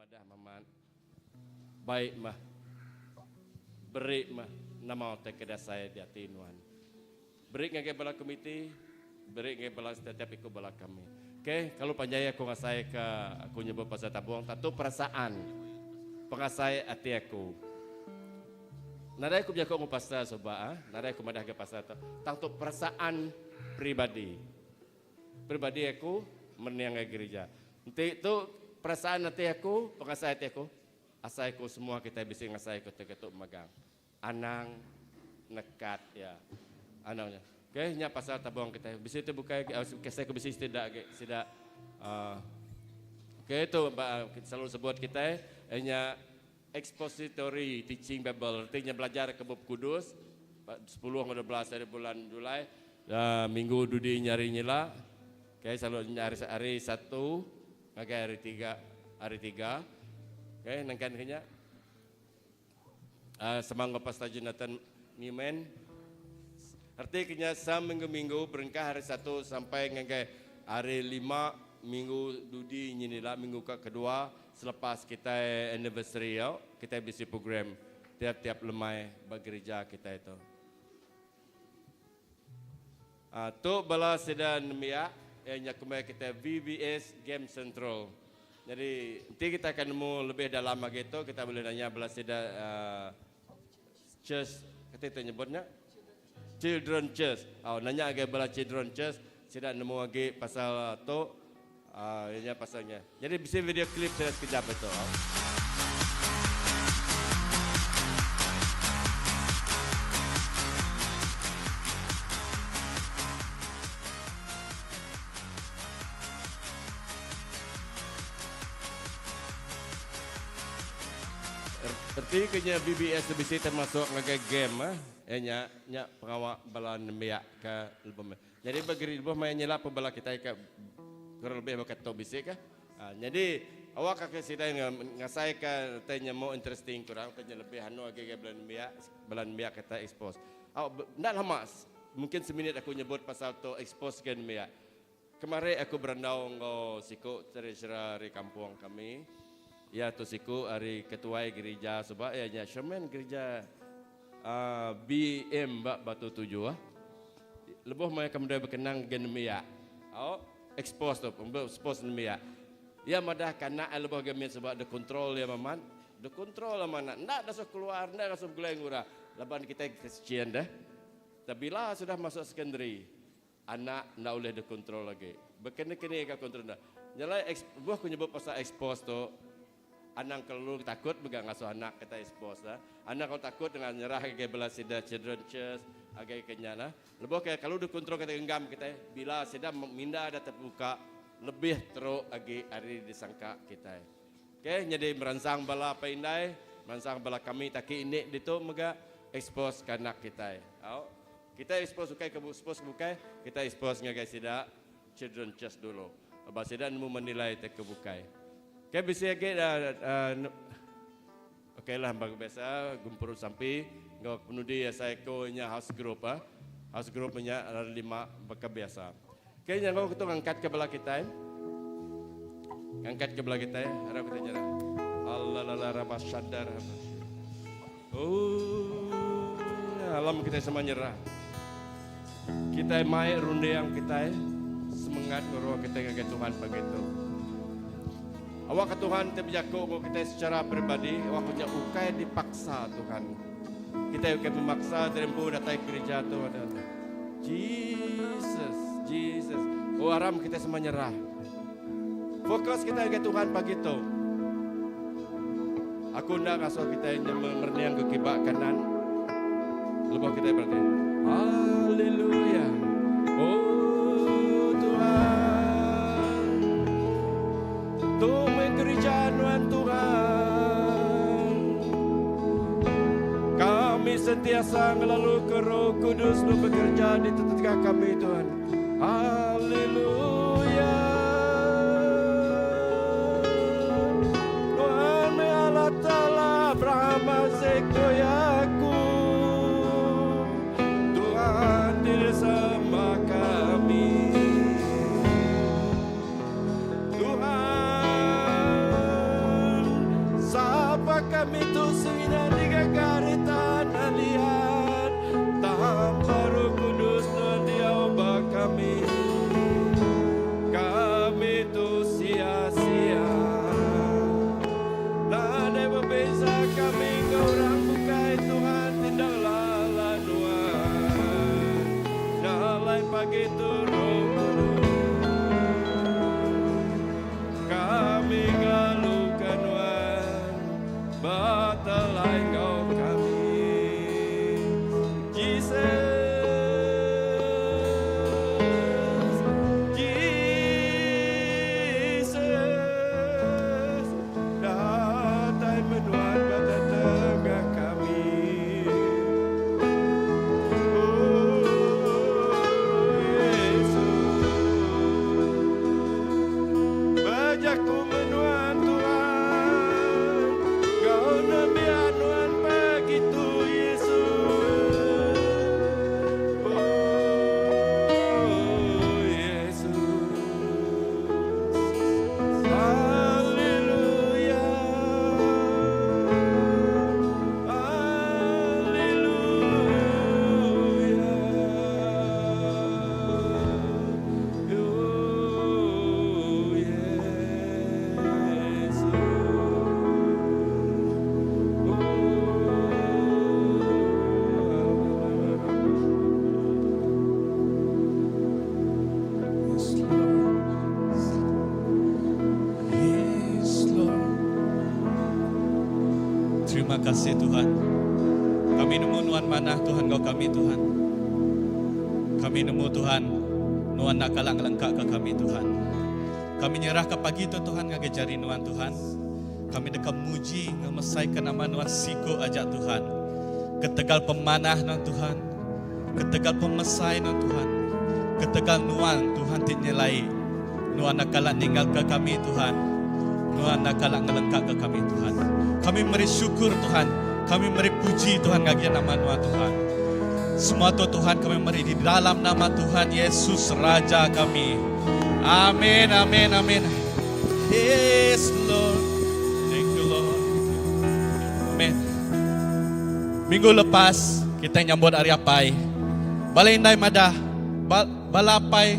madah mamat baik mah beri mah nama utai ke dasai di ati nuan. Beri ngagai bala komiti, beri ngagai bala setiap iku bala kami. Okey, kalau panjai aku ngasai ke aku nyebut pasal tabung tak tu perasaan pengasai ati aku. Nadai aku bejaku enggau pastor suba ah, nadai aku madah ke pastor tu. Tang tu perasaan peribadi. Peribadi aku mening ngagai gerija. Enti tu perasaan ati aku, pengasai ati aku, asai aku semua kitai bisi ngasai ke tu ke tu magang. Anang nekat iya. Anang nya. Okey, nya pasal tabung kitai. Bisi ti bukai agi, kisah ke bisi sida agi sida uhh okey tu ba selalu sebut kitai iya nya expository teaching bible reti nya belajar ke bup kudus ba sepuluh enggau 12 hari bulan Julai uhh minggu dudi nya hari nyila. Okey selalu nya hari hari satu ngagai hari tiga hari tiga. Okey nengkan ke nya. Sama enggau Pastor Jonathan Newman. Reti ke nya seminggu-minggu berengkah hari Satu sampai ngagai hari Lima minggu dudi nyin ila minggu ka kedua selepas kitai anniversary au kitai bisi program tiap-tiap lemai ba gerija kitai tu. Tu bala sida nembiak iya nya kumbai kitai VBS Game Central. Nyadi enti kita akan nemu lebih dalam agi tu kita boleh nanya bala sida church kati tu nyebut nya Children Church. Au nanya agi bala Children Church sida nemu agi pasal tu iya nya pasal nya. Nyadi bisi video klip sida sekejap itu. Au. Reti ke nya BBS tu bisi termasuk ngagai game eh iya nya nya pengawa bala nembiak ke lebuh meh. Nyadi ba geri lebuh maya nyelap pe bala kitai ke kurang lebih baka tu bisi kah. Nyadi awak ka sida ngasai ka utai nya more interesting kurang utai nya lebih anu agi ngagai bala nembiak bala nembiak kitai expose. Au enda lama mungkin seminit aku nyebut pasal tu expose ke nembiak. Kemari aku berandau enggau siku treasurer ari kampung kami. Iya tu siku ari ketuai gerija suba iya nya chairman gerija BM ba Batu Tujuh. Lebuh maya ke meda bekenang ngagai nembiak. Au expose tu, expose nembiak. Iya madah ka anak iya lebuh agi mit suba deh control iya mamat. Deh control amat anak. Enda dasuh keluar, enda dasuh begulai enggau orang. Laban kitai Kristian deh. Bila sudah masuk secondary, anak enda ulih deh control agi. Bekeni-keni ga control enda. Nya alai lebuh ku nyebut pasal expose tu, Anang kelalu takut mega ngasuh anak kitai expose lah. Anang kelalu takut dengan nyerah ngagai bala sida children church agai ke nya lah. Lebuh ke kelalu dikontrol kitai genggam kitai bila sida minda da tebuka lebih teruk agi ari disangka kitai. Okay nyadi meransang bala apai indai, meransang bala kami taki ini ditu mega expose ke anak kitai. Au. Kitai expose ukai ke expose ke bukai, kitai expose ngagai sida children church dulu. Ba sida nemu menilai te ke bukai. Ke bisi agi Okay lah bagi biasa gempuru sampi enggau penudi asai ko nya house group ah. House group nya hari lima baka biasa. Okay nya enggau ketu ngangkat ke bala kitai. Ngangkat ke bala kitai harap kitai nyerah. Allah la la sadar. Oh, alam kitai sama nyerah. Kitai mai runding kitai semengat enggau roh kitai ngagai Tuhan pagi tu. Awakka Tuhan ti bejaku enggau kitai secara peribadi, awakka nya ukai dipaksa Tuhan. Kitai ukai memaksa diri empu datai ke gerija tu. Jesus, Jesus. Oh aram kitai sama nyerah. Fokus kitai ngagai Tuhan pagi tu. Aku enda ngasuh kitai nya merening ke kiba kanan. Lebuh kitai berati. Haleluya. Oh Tuhan. Tu meh gerija nuan Tuhan. Kami sentiasa ngelalu ke Roh Kudus nu bekerja di tengah kami Tuhan. Haleluya. Tuhan meh Allah Taala Abraham, Isaac, Yakub. Tuhan tidak sama kami. Tuhan. Kami tu semina digaga ari tanah liat, Tang baru kudus Nuan diau ba kami. Kami tu sia-sia. Nadai bebeza kami enggau orang bukai Tuhan ti enda ngelala Nuan. Nya alai pagi tu Roh Kudus. Kami ngaluka Nuan betelai enggau kami. Jesus, Jesus, datai meh Nuan ba tengah kami. Oh, Yesus. Bejaku menua Tuhan, Enggau nembiak nuan begitu Yesus. Oh Yesus. Haleluya. Haleluya. Yes, Lord. Yes, Lord. Terima kasih Tuhan. Kami nemu Nuan manah Tuhan enggau kami Tuhan. Kami nemu Tuhan Nuan enda kala ngelengka ke kami Tuhan. Kami nyerah ke pagi tu Tuhan ngagai jari Nuan Tuhan. Kami deka muji ngemesai ke nama Nuan siku aja Tuhan. Ketegal pemanah Nuan Tuhan. Ketegal pemesai Nuan Tuhan. Ketegal Nuan Tuhan ti nyelai. Nuan enda kala ninggal ke kami Tuhan. Nuan enda kala ngelengka ke kami Tuhan. Kami meri syukur Tuhan. Kami meri puji Tuhan ngagai nama Nuan Tuhan. Semua tu Tuhan kami meri di dalam nama Tuhan Yesus Raja kami. Amin, amin, amin. Yes, Lord. Thank you, Lord. Amin. Minggu lepas kita nyambut Hari Apai. Bala indai madah, bala apai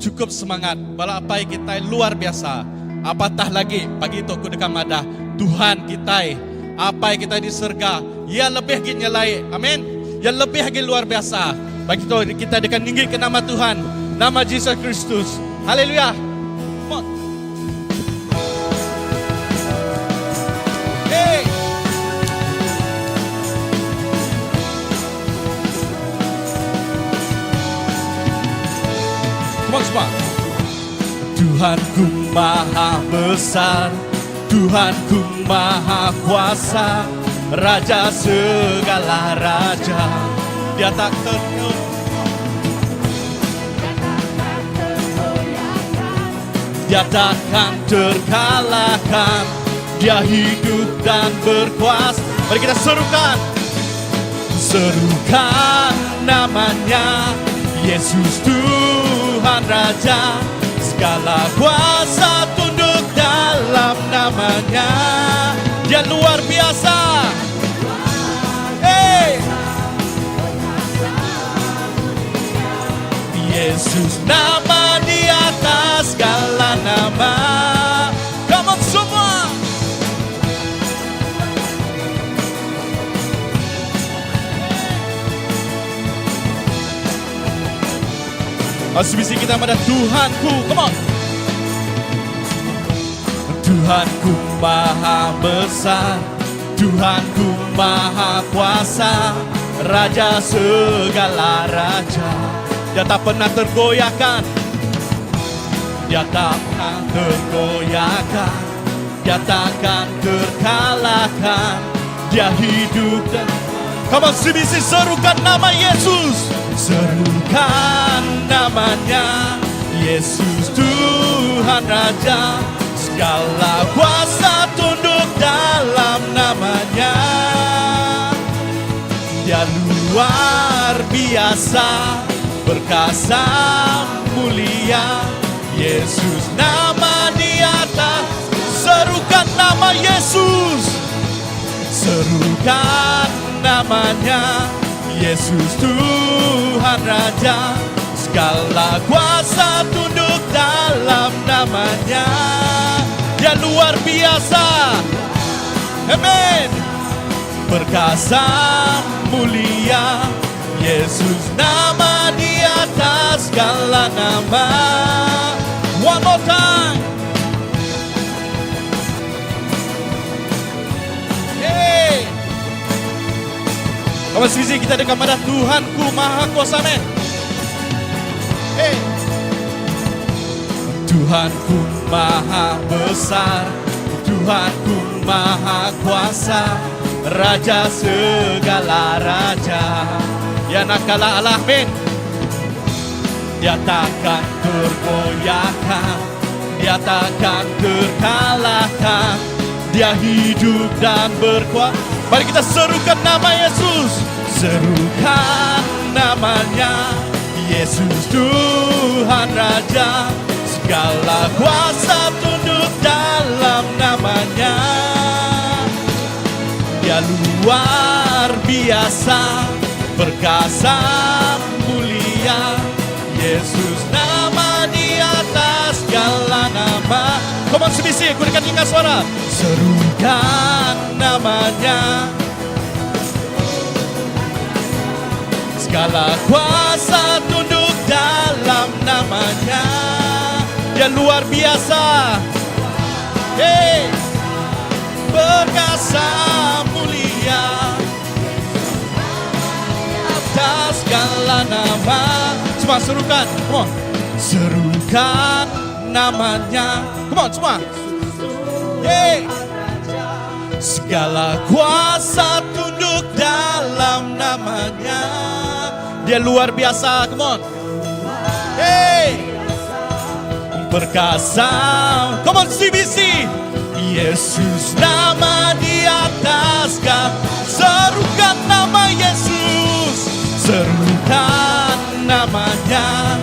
chukup semangat. Bala apai kitai luar biasa. Apatah lagi pagi tu aku deka madah Tuhan kitai, Apai kitai di serega, Iya lebih agi nyelai. Amin. Iya lebih agi luar biasa. Pagi tu kitai deka ninggika nama Tuhan, nama Jesus Kristus. Haleluya. Come on. Hey. Come on semua. Tuhanku maha besar, Tuhanku maha kuasa, Raja segala raja. Dia tak tergoyahkan. Dia takkan terkalahkan. Dia hidup dan berkuasa. Mari kita serukan. Serukan namanya Yesus Tuhan Raja. Segala kuasa tunduk dalam namanya. Dia luar biasa. Hey. Yesus nama di atas segala nama. Come on semua. Asumsi kita pada Tuhanku. Come on. Tuhanku maha besar, Tuhanku maha kuasa, Raja segala raja. Dia tak pernah tergoyahkan. Dia tak pernah tergoyahkan. Dia takkan terkalahkan. Dia hidup dan Come on CBC serukan nama Yesus. Serukan namanya Yesus Tuhan Raja. Segala kuasa tunduk dalam namanya. Dia luar biasa, perkasa mulia. Yesus nama di atas. Serukan nama Yesus. Serukan namanya Yesus Tuhan Raja Segala kuasa tunduk dalam namanya Dia luar biasa Amen Perkasa mulia Yesus nama di atas segala nama One more time Hey Kawan sevisi kita dekat madah Tuhanku Maha Kuasa men. Hey. Tuhanku Maha Besar, Tuhanku Maha Kuasa, Raja segala raja. Ya nakala Allah men. Dia takkan tergoyahkan, dia takkan terkalahkan. Dia hidup dan berkuasa. Mari kita serukan nama Yesus. Serukan namanya. Yesus Tuhan Raja. Segala kuasa tunduk dalam namanya. Dia luar biasa, perkasa mulia. Yesus nama di atas segala nama. Come on CBC, gunakan tingkat suara. Serukan namanya. Segala kuasa tunduk dalam namanya. Dia luar biasa. Hey, perkasa mulia atas segala nama. Semua serukan, come on. Serukan namanya. Come on semua. Hey. Segala kuasa tunduk dalam namanya. Dia luar biasa, come on. Hey. Perkasa, come on CBC. Yesus nama di atas segala. Serukan nama Yesus. Serukan namanya.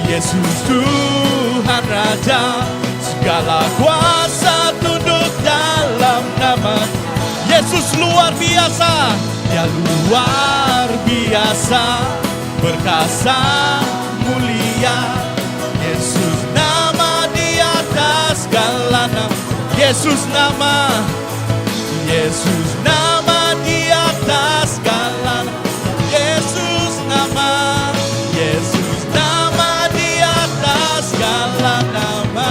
Yesus Tuhan Raja. Segala kuasa tunduk dalam nama. Yesus luar biasa. Dia luar biasa. Perkasa mulia. Yesus nama di atas segala nama. Yesus nama. Yesus nama di atas segala nama. Yesus nama. Yesus nama di atas segala nama.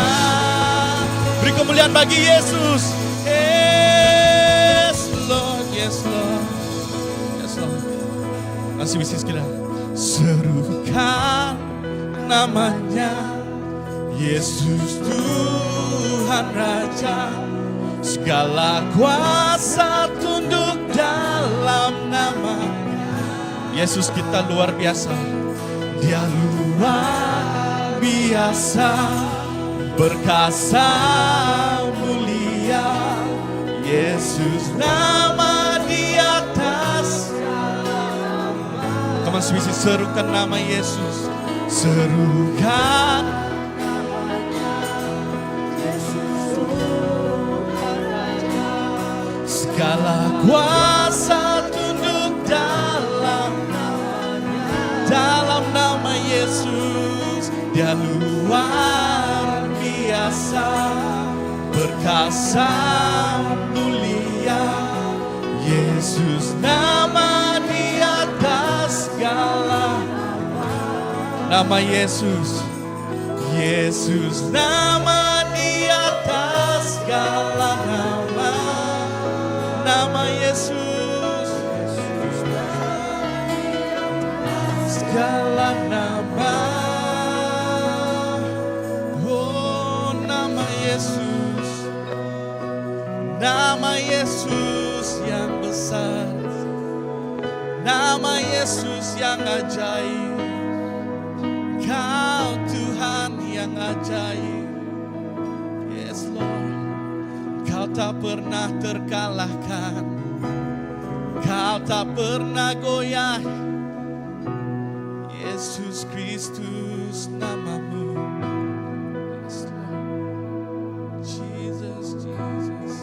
Beri kemuliaan bagi Yesus. Yes Lord, yes Lord. Yes Lord. Masih bisa sekali. Serukan namanya Yesus Tuhan Raja. Segala kuasa tunduk dalam nama Yesus kita luar biasa. Dia luar biasa, perkasa mulia. Yesus nama di atas. Come on, CBC, serukan nama Yesus. Serukan segala kuasa tunduk dalam dalam nama Yesus. Dia luar biasa, perkasa mulia. Yesus nama di atas segala nama. Yesus, Yesus nama di atas segala nama. Nama Yesus, segala nama. Oh, nama Yesus, nama Yesus yang besar, nama Yesus yang ajaib. Kau Tuhan yang ajaib. Yes Lord. Kau tak pernah terkalahkan. Kau tak pernah goyah. Yesus Kristus namamu. Yes Lord. Jesus, Jesus.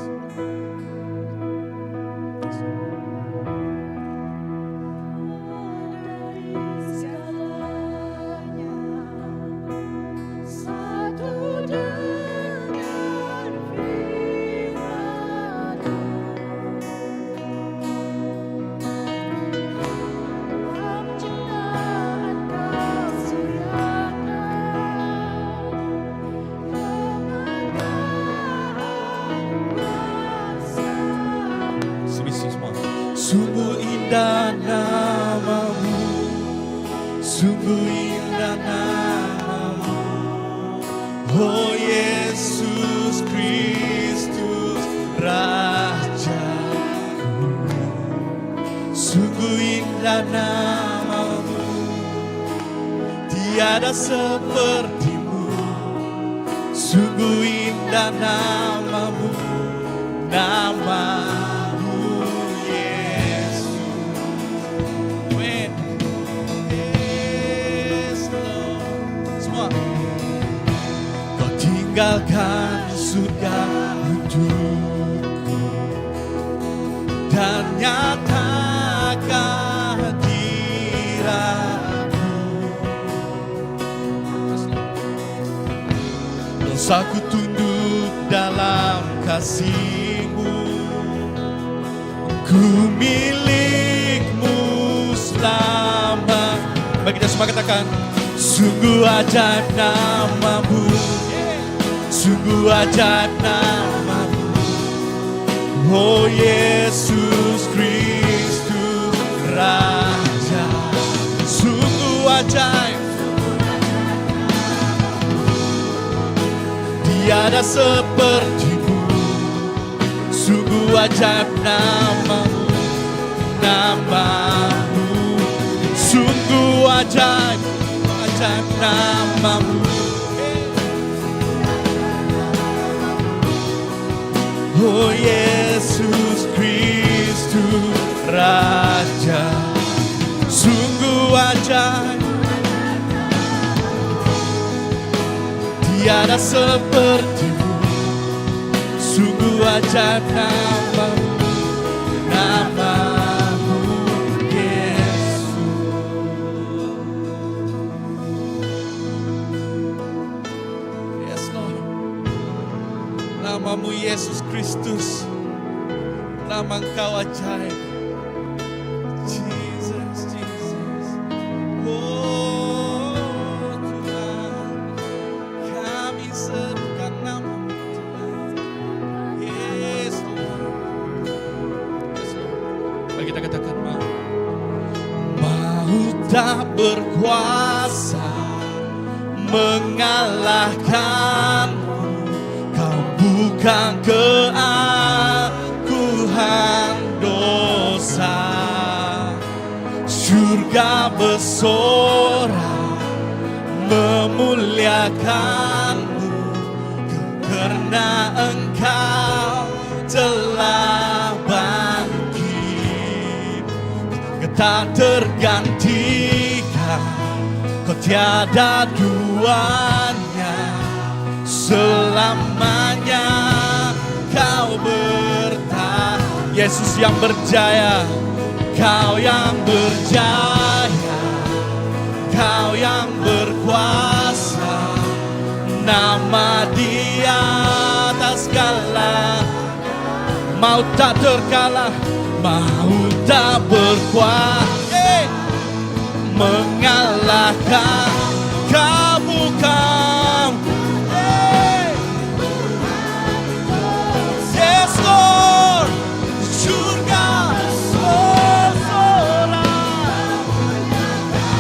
Sungguh indah namamu Sungguh indah namamu Oh Yesus Kristus Rajaku Sungguh indah namamu Tiada sepertimu Sungguh indah namamu Namamu Yesus Amen Yes Lord Semua Kau tinggalkan surga untukku Dan nyatakan kehadiranmu Dosaku tunduk dalam kasihmu Ku milikmu selama Mari kita semua katakan Sungguh ajaib namamu Sungguh ajaib namamu Oh Yesus Kristus Raja Sungguh ajaib Tiada sepertimu Sungguh ajaib namamu Namamu Sungguh ajaib Ajaib namamu Oh Yesus Kristus Raja Sungguh ajaib Tiada sepertimu Sungguh ajaib namamu Namamu Yesus Yes Lord Namamu Yesus Kristus Nama Engkau ajaib Jesus, Jesus Oh Tuhan Kami serukan namamu Tuhan Yes Lord Yes Lord Mari kita katakan mau Maut tak berkuasa mengalahkanmu Kau bukan keangkuhan dosa Surga bersorak memuliakanmu Karena engkau telah bangkit Tak tergantikan Kau tiada duanya Selamanya kau bertahan Yesus yang berjaya Kau yang berjaya Kau yang berkuasa Nama di atas segala Maut tak terkalah Maut tak berkuasa Mengalahkan Kamu kamu Hey. Yes Lord Surga bersorak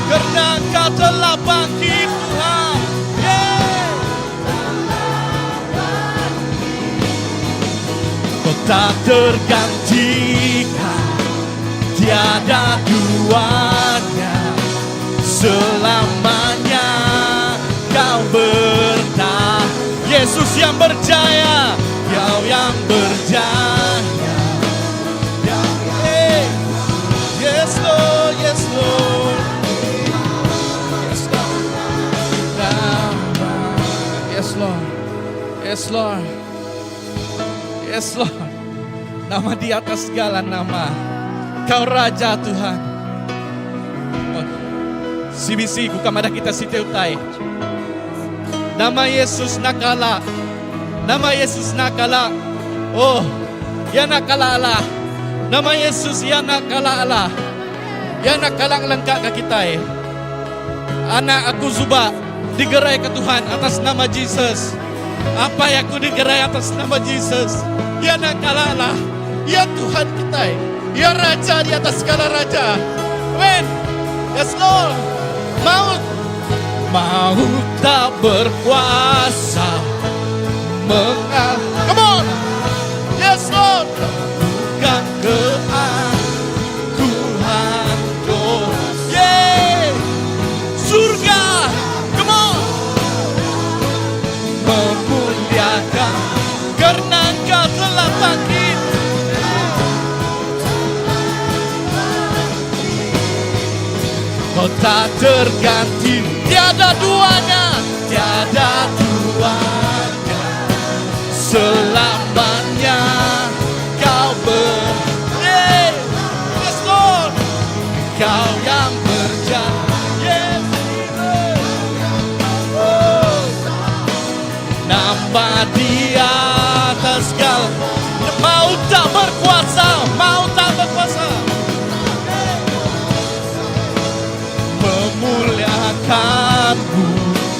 Karena Engkau telah bangkit Tuhan Yeah. Kau tak tergantikan Tiada duanya Selamanya kau bertahan Yesus yang berjaya Kau yang berjaya Hey. Yes Lord, yes Lord Yes Lord Yes Lord Yes Lord Yes Lord Nama di atas segala nama Kau Raja Tuhan Oh, CBC bukan madah kita siti utai Nama Yesus nakala Nama Yesus nakala Oh Ya nakala Allah Nama Yesus ya nakala Allah Ya nakala ngelengka ke kita eh. Anak aku Zuba digerai ke Tuhan atas nama Jesus. Apa yang aku digerai atas nama Jesus. Ya nakala Allah. Ya Tuhan kita. Iya raja di atas segala raja. Amen. Yes Lord. Maut. Maut tak berkuasa mengal. Come on. Yes Lord. Bukan keakuan dosa. Yeah. Surga. Come on. Memuliakan karena Engkau telah bangkit. Kau tak terganti, tiada duanya, tiada duanya. Selamanya kau ber, yeah. Yes Lord. Kau yang berjaya, yes, oh. Nama di atas segala, maut tak berkuasa, maut tak berkuasa. Memuliakanmu,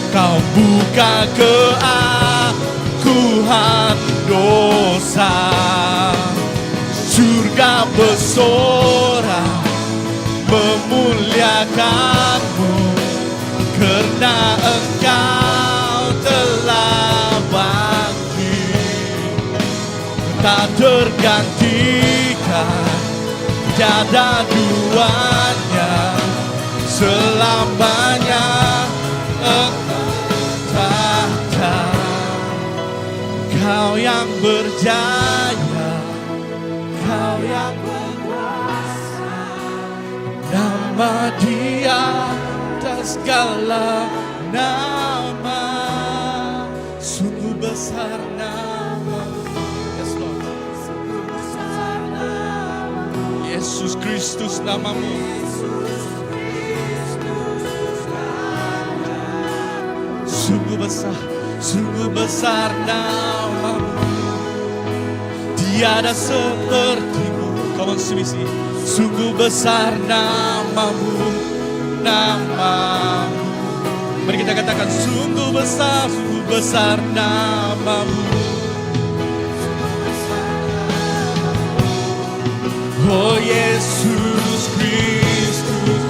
kau buka keakuan dosa. Surga bersorak memuliakanmu, karena Engkau telah bangkit. Tak tergantikan, tiada duanya, selamanya Engkau tahta. Kau yang berjaya, Kau yang berkuasa, nama di atas segala nama, sungguh besar nama. Yes Lord. Yesus Kristus namamu. Sungguh besar, sungguh besar namamu. Tiada sepertimu. Come on, CBC. Sungguh besar namamu, namamu. Mari kita katakan, sungguh besar, sungguh besar namamu. Oh Yesus Kristus,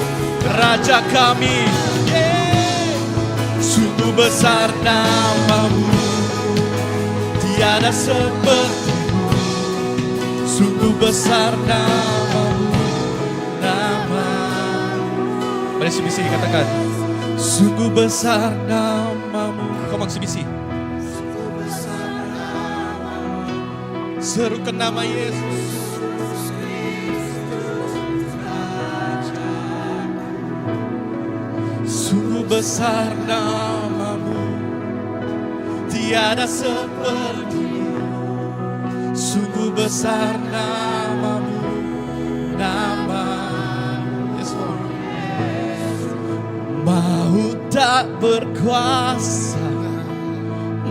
Raja kami. Yeah. Sungguh besar namamu, tiada sepertimu. Sungguh besar namamu, nama. Mari CBC katakan, sungguh besar namamu. Come on CBC. Serukan nama Yesus. Sungguh besar namamu, tiada sepertimu. Sungguh besar namamu, nama. Yes, Lord. Maut tak berkuasa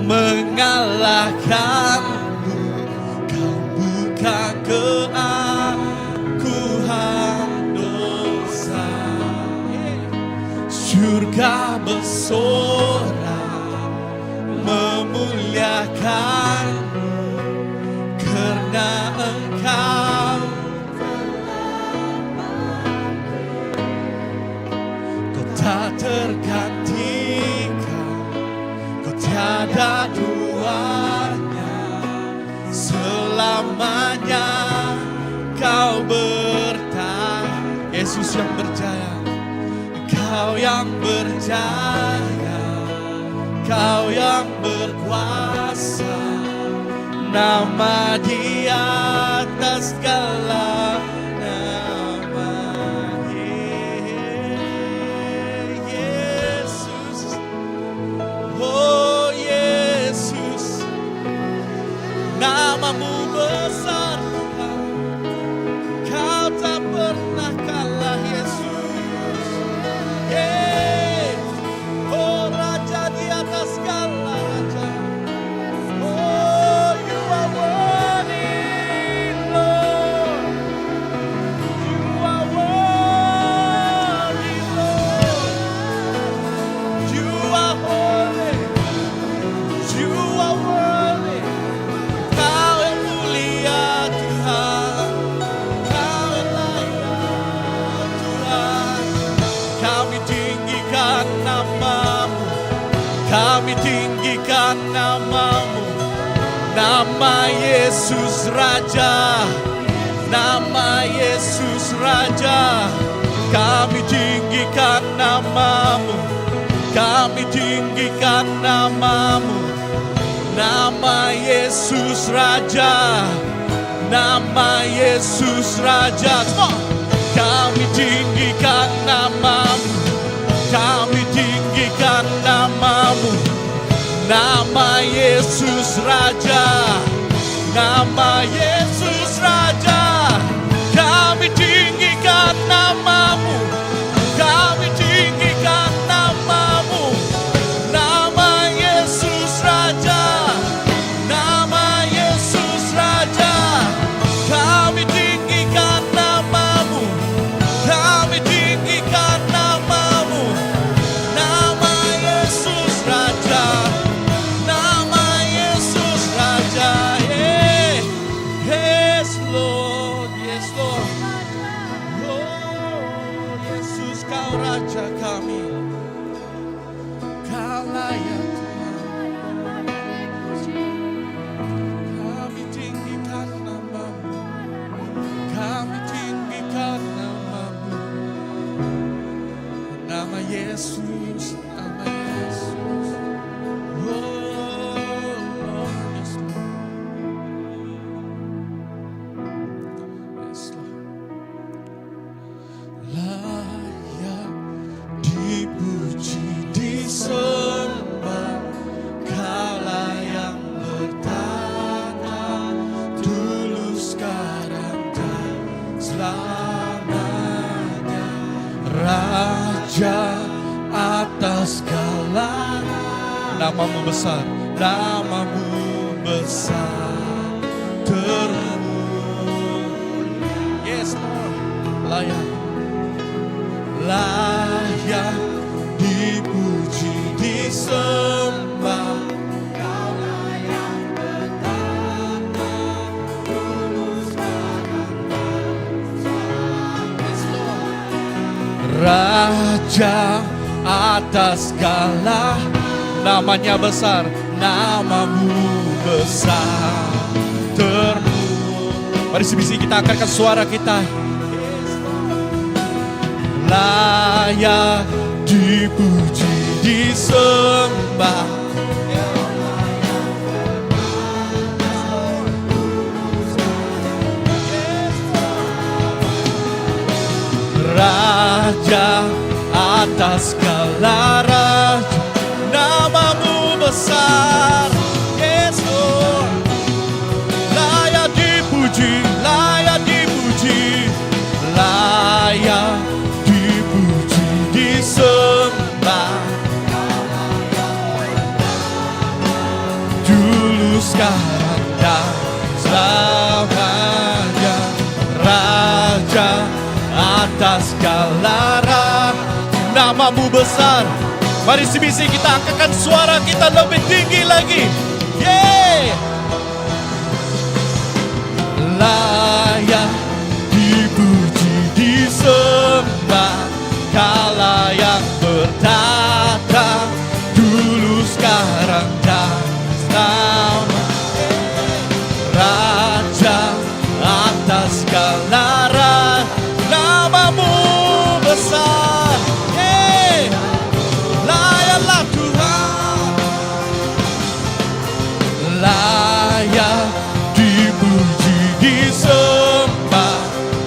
mengalahkanmu. Kau buka keakuan dosa. Surga bersorak memuliakanmu, karena Engkau Kau tak tergantikan, Kau tiada duanya, selamanya Kau bertahan. Yesus yang berjaya, Kau yang berjaya, Kau yang berkuasa, nama di atas segala nama. Yesus, oh Yesus, namamu besar Tuhan, Kau tak pernah kalah Yesus. Yeah. Oh Raja di atas segala raja. Oh, you are worthy, Lord. You are worthy, Lord. You are holy. You are worthy. Kau yang mulia. Nama Yesus Raja, Nama Yesus Raja. Kami tinggikan namamu, kami tinggikan namamu. Nama Yesus Raja, Nama Yesus Raja. Come on. Kami tinggikan namamu, kami tinggikan namamu. Nama Yesus Raja, Nama Yesus Raja. Kami tinggikan namamu, kami tinggikan namamu. Nama Yesus Raja, Nama Yesus Raja. Kami tinggikan namamu, kami tinggikan namamu. Nama Yesus Raja, Nama Yesus Raja. Hey, yes Lord, yes Lord. Oh Yesus, kau Raja kami. Kau layak Tuhan. Kami tinggikan namamu. Kami tinggikan namamu. Nama Yesus, nama Yesus. Oh Lord, yes Lord. Yes Lord. Layak dipuji, disembah, Kaulah yang bertahta, dulu, sekarang, dan selamanya. Raja atas segala. Namamu besar, namamu besar, termulia. Yes Lord, layak, layak dipuji, disembah. Kaulah yang bertahta, dulu, sekarang, dan Yes Lord. Raja atas segala. Namanya besar, namamu besar, termulia. Mari sebisi kita angkatkan suara kita. Layak dipuji, disembah. Raja atas segala raja, namamu besar, Yesus. Layak dipuji, layak dipuji, layak dipuji, disembah. Dulu, sekarang, dan selamanya. Raja atas segala raja, namamu besar. Mari CBC kita angkatkan suara kita lebih tinggi lagi. Yeay! Layak dipuji, disembah, Kaulah yang bertahta, dulu, sekarang, dan selamanya. Raja atas segala raja, namamu besar. Yeay! Layaklah Tuhan, layak dipuji, disembah,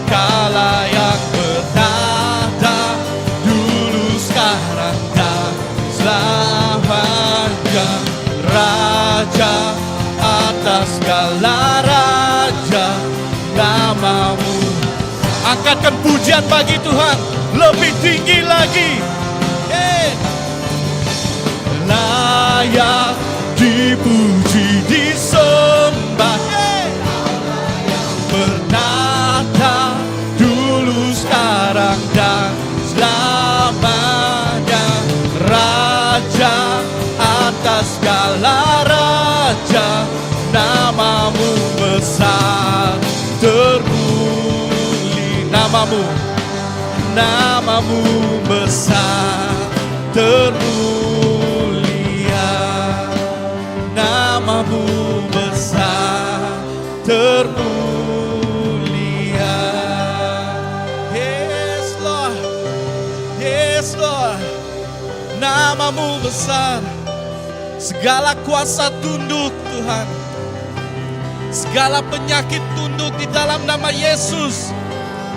Kaulah yang bertahta, dulu, sekarang, dan selamanya. Raja atas segala raja, namamu. Angkatkan pujian bagi Tuhan lebih tinggi lagi. Yeah. Layak dipuji, disembah. Yeah. Bertahta dulu, sekarang, dan selamanya. Raja atas segala raja, namamu besar, termulia. Namamu, namamu besar, termulia. Namamu besar. Namamu besar. Segala kuasa tunduk Tuhan. Segala penyakit tunduk di dalam nama Yesus.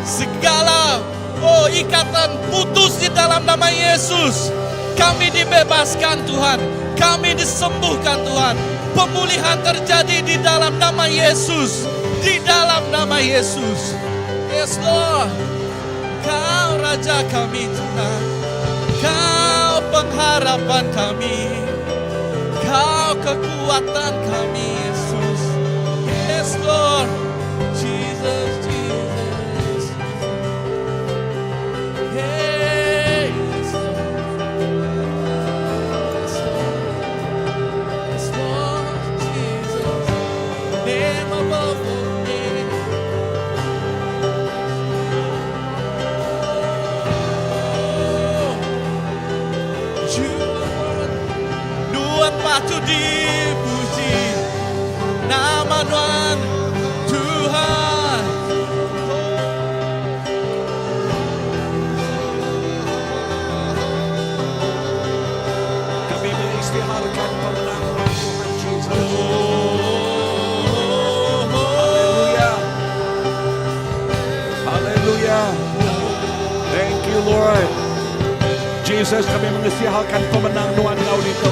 Segala oh ikatan putus di dalam nama Yesus. Kami dibebaskan Tuhan. Kami disembuhkan Tuhan. Pemulihan terjadi di dalam nama Yesus. Di dalam nama Yesus. Yes Lord. Kau Raja kami Tuhan. Kau pengharapan kami. Kau kekuatan kami Yesus. Yes Lord. Jesus, Jesus. Hey, yes Lord. Yes Lord. Yes Lord Jesus. Name above all names. Oh, you are Nuan patut dipuji Nama Nuan Tuhan Kami mengisytiharkan kemenangan Tuhan Yesus. Haleluya. Haleluya. Thank you Lord. Jesus kami mengisytiharkan pemenang Nuan kau itu.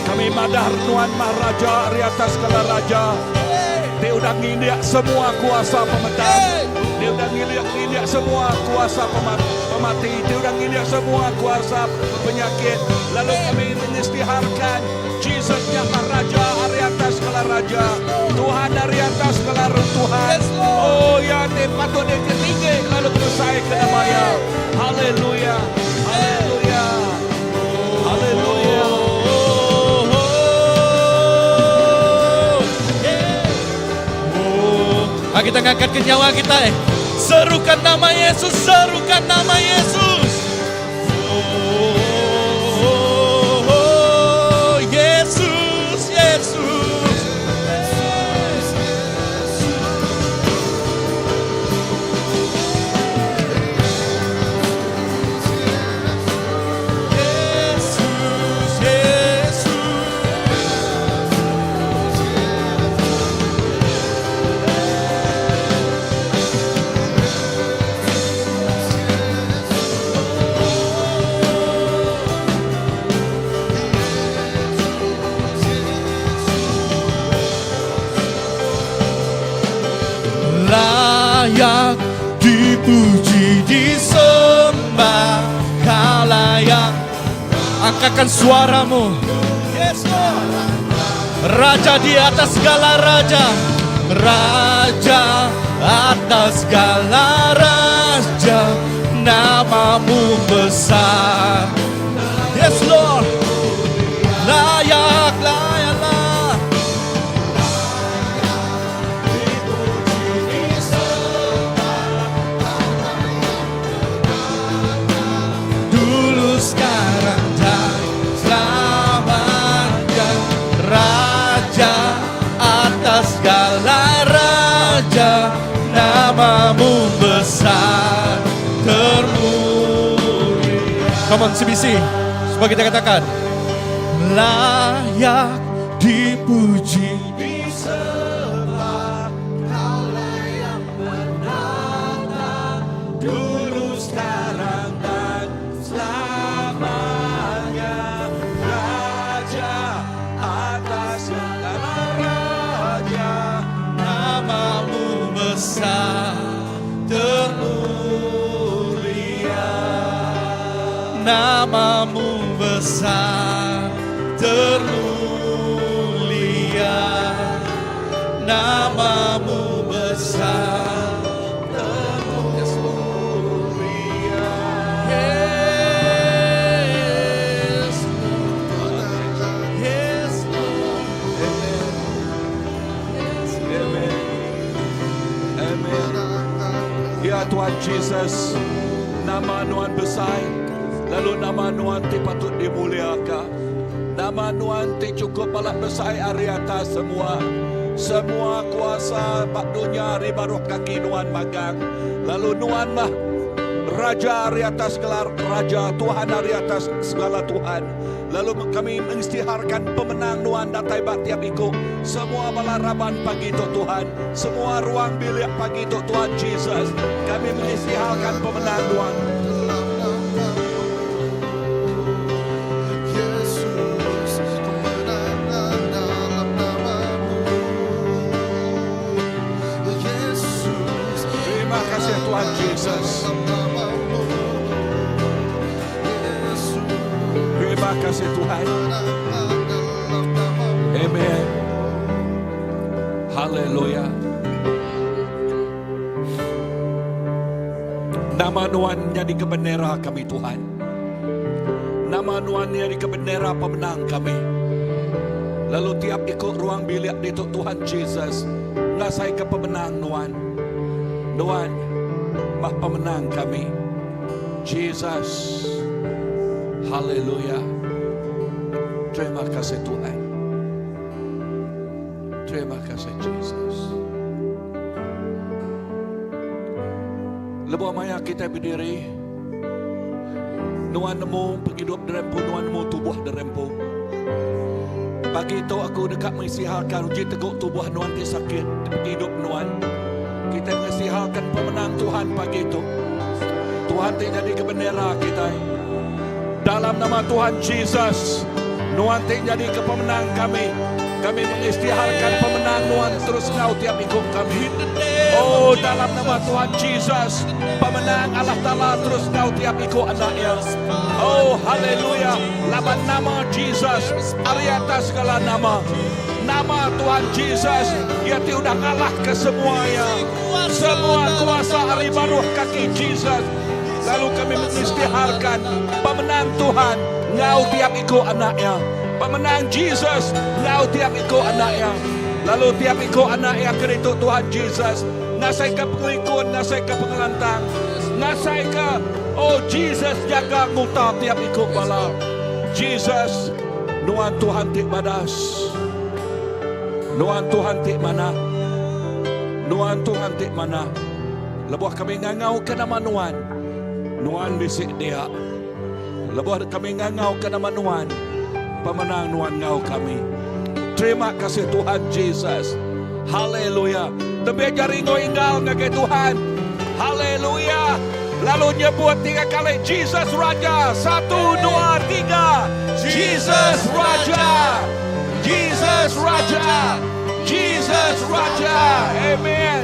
Kami madah Nuan Maharaja di atas segala raja. Dia udah ngindiak semua kuasa pemetang. Dia udah ngindiak semua kuasa pemati. Dia udah ngindiak semua kuasa penyakit. Lalu kami mengisytiharkan Jesus yang Maharaja dari atas segala raja. Tuhan dari atas segala Tuhan. Oh ya, dia patut dia tinggi lalu selesai ke namanya. Haleluya. Haleluya. Haleluya. Oh, oh. Ah, kita ngangkat ke nyawa kita eh. Serukan nama Yesus, serukan nama Yesus. Oh, oh, Yesus, Yesus. Yesus, Yesus. Layak dipuji, disembah, kau layak. Angkatkan suaramu. Yes, Lord. Raja di atas segala raja, Raja atas segala raja, namamu besar. Yes, Lord. Layak, layaklah. Dulu, sekarang, dan selamanya. Raja atas segala raja, namamu besar termulia. Come on CBC, Semua kita katakan layak dipuji, Disembah, kaulah yang menata dulu, sekarang, dan selamanya. Raja atas segala raja, namamu besar termulia, namamu besar termulia, namamu besar termulia. Yes, Lord. Yes, Lord. Amen. Amen. Ya Tuhan Jesus, nama Nuan besar, lalu nama Nuan ti patut dimuliakan. Nama Nuan ti cukup balak besar ari atas semua. Semua kuasa bak dunia ari baruh kaki Nuan magang. Lalu Nuan mah Raja ari atas segala raja, Tuhan ari atas segala Tuhan. Lalu kami mengistiharkan pemenang Nuan datai ba tiap iku semua bala raban pagi tu Tuhan. Semua ruang bilik pagi tu Tuhan Jesus. Kami mengistiharkan pemenang Nuan. Terima kasih Tuhan Jesus. Terima kasih Tuhan. Amen. Haleluya. Nama Nuan nyadi ke bendera kami Tuhan. Nama Nuan nyadi ke bendera pemenang kami. Lalu tiap iku ruang bilik ditu Tuhan Jesus ngasai ke pemenang Nuan. Nuan mah pemenang kami. Jesus. Haleluya. Terima kasih Tuhan. Terima kasih Jesus. Lebuh maya kita berdiri, Nuan nemu pengidup derempu, Nuan nemu tubuh derempu. Pagi itu aku deka mengistiharkan uji teguk tubuh Nuan ti sakit, pengidup Nuan. Kita mengistiharkan pemenang Tuhan pagi itu. Tuhan ti jadi ke bendera kita. Dalam nama Tuhan Jesus, Nuan ti jadi ke pemenang kami. Kami mengistiharkan pemenang Nuan terus ngau tiap ikut kami. Oh, dalam nama Tuhan Jesus, pemenang Allah Ta'ala terus ngau tiap ikut anaknya. Oh, haleluya. Laban nama Jesus, ari atas segala nama. Nama Tuhan Jesus, ia ti udah ngalah ke semuanya. Semua kuasa ari baruh kaki Jesus. Lalu kami mengistiharkan pemenang Tuhan ngau tiap ikut anaknya. Pemenang Jesus ngau tiap ikut anaknya. Lalu tiap ikut anaknya keritu Tuhan Jesus. Ngasai ke pengelikun, ngasai ke pengelantang. Ngasai ke, oh Jesus jaga nguta tiap ikut bala. Jesus, Nuan Tuhan ti badas. Nuan Tuhan ti mana? Nuan Tuhan ti mana? Lebuh kami ngangau ke nama Nuan. Nuan bisik dia. Lebuh kami ngangau ke nama Nuan. Pemenang Nuan ngau kami. Terima kasih Tuhan Jesus. Haleluya. Tebih jari ngau inggal ngagai Tuhan. Haleluya. Lalu nyebut tiga kali Jesus Raja. 1, 2, 3. Jesus Raja. Jesus Raja. Jesus Raja. Amen.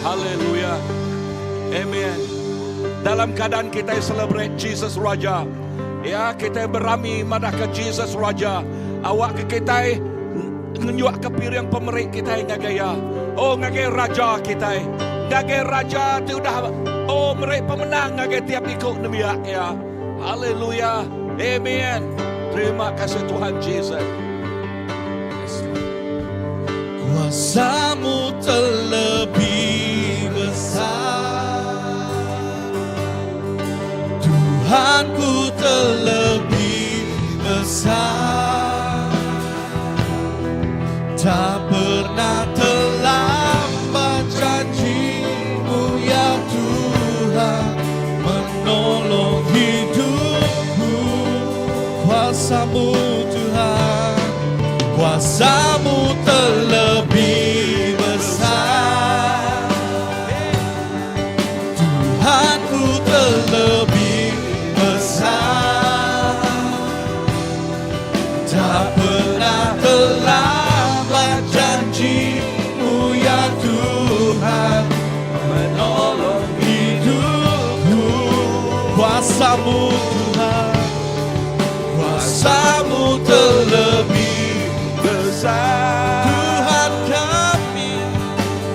Haleluya. Amen. Dalam keadaan kita celebrate Jesus Raja. Ya, kita berami madah ke Jesus Raja. Awak ke kita ngenyuak ke piring pemerik kita ngagai ya. Oh, ngagai raja kita. Ngagai raja tu udah oh merik pemenang ngagai tiap ikut nemiak ya. Haleluya. Amen. Terima kasih Tuhan Jesus. Kuasamu terlebih besar, Tuhanku terlebih besar, tak pernah terlambat janjimu ya Tuhan, menolong hidupku. Kuasamu Tuhan, kuasamu terlebih besar, Tuhanku terlebih besar, tak pernah terlambat janjimu ya Tuhan, menolong hidupku. Kuasamu Tuhan, kuasamu terlebih besar. Tuhan kami,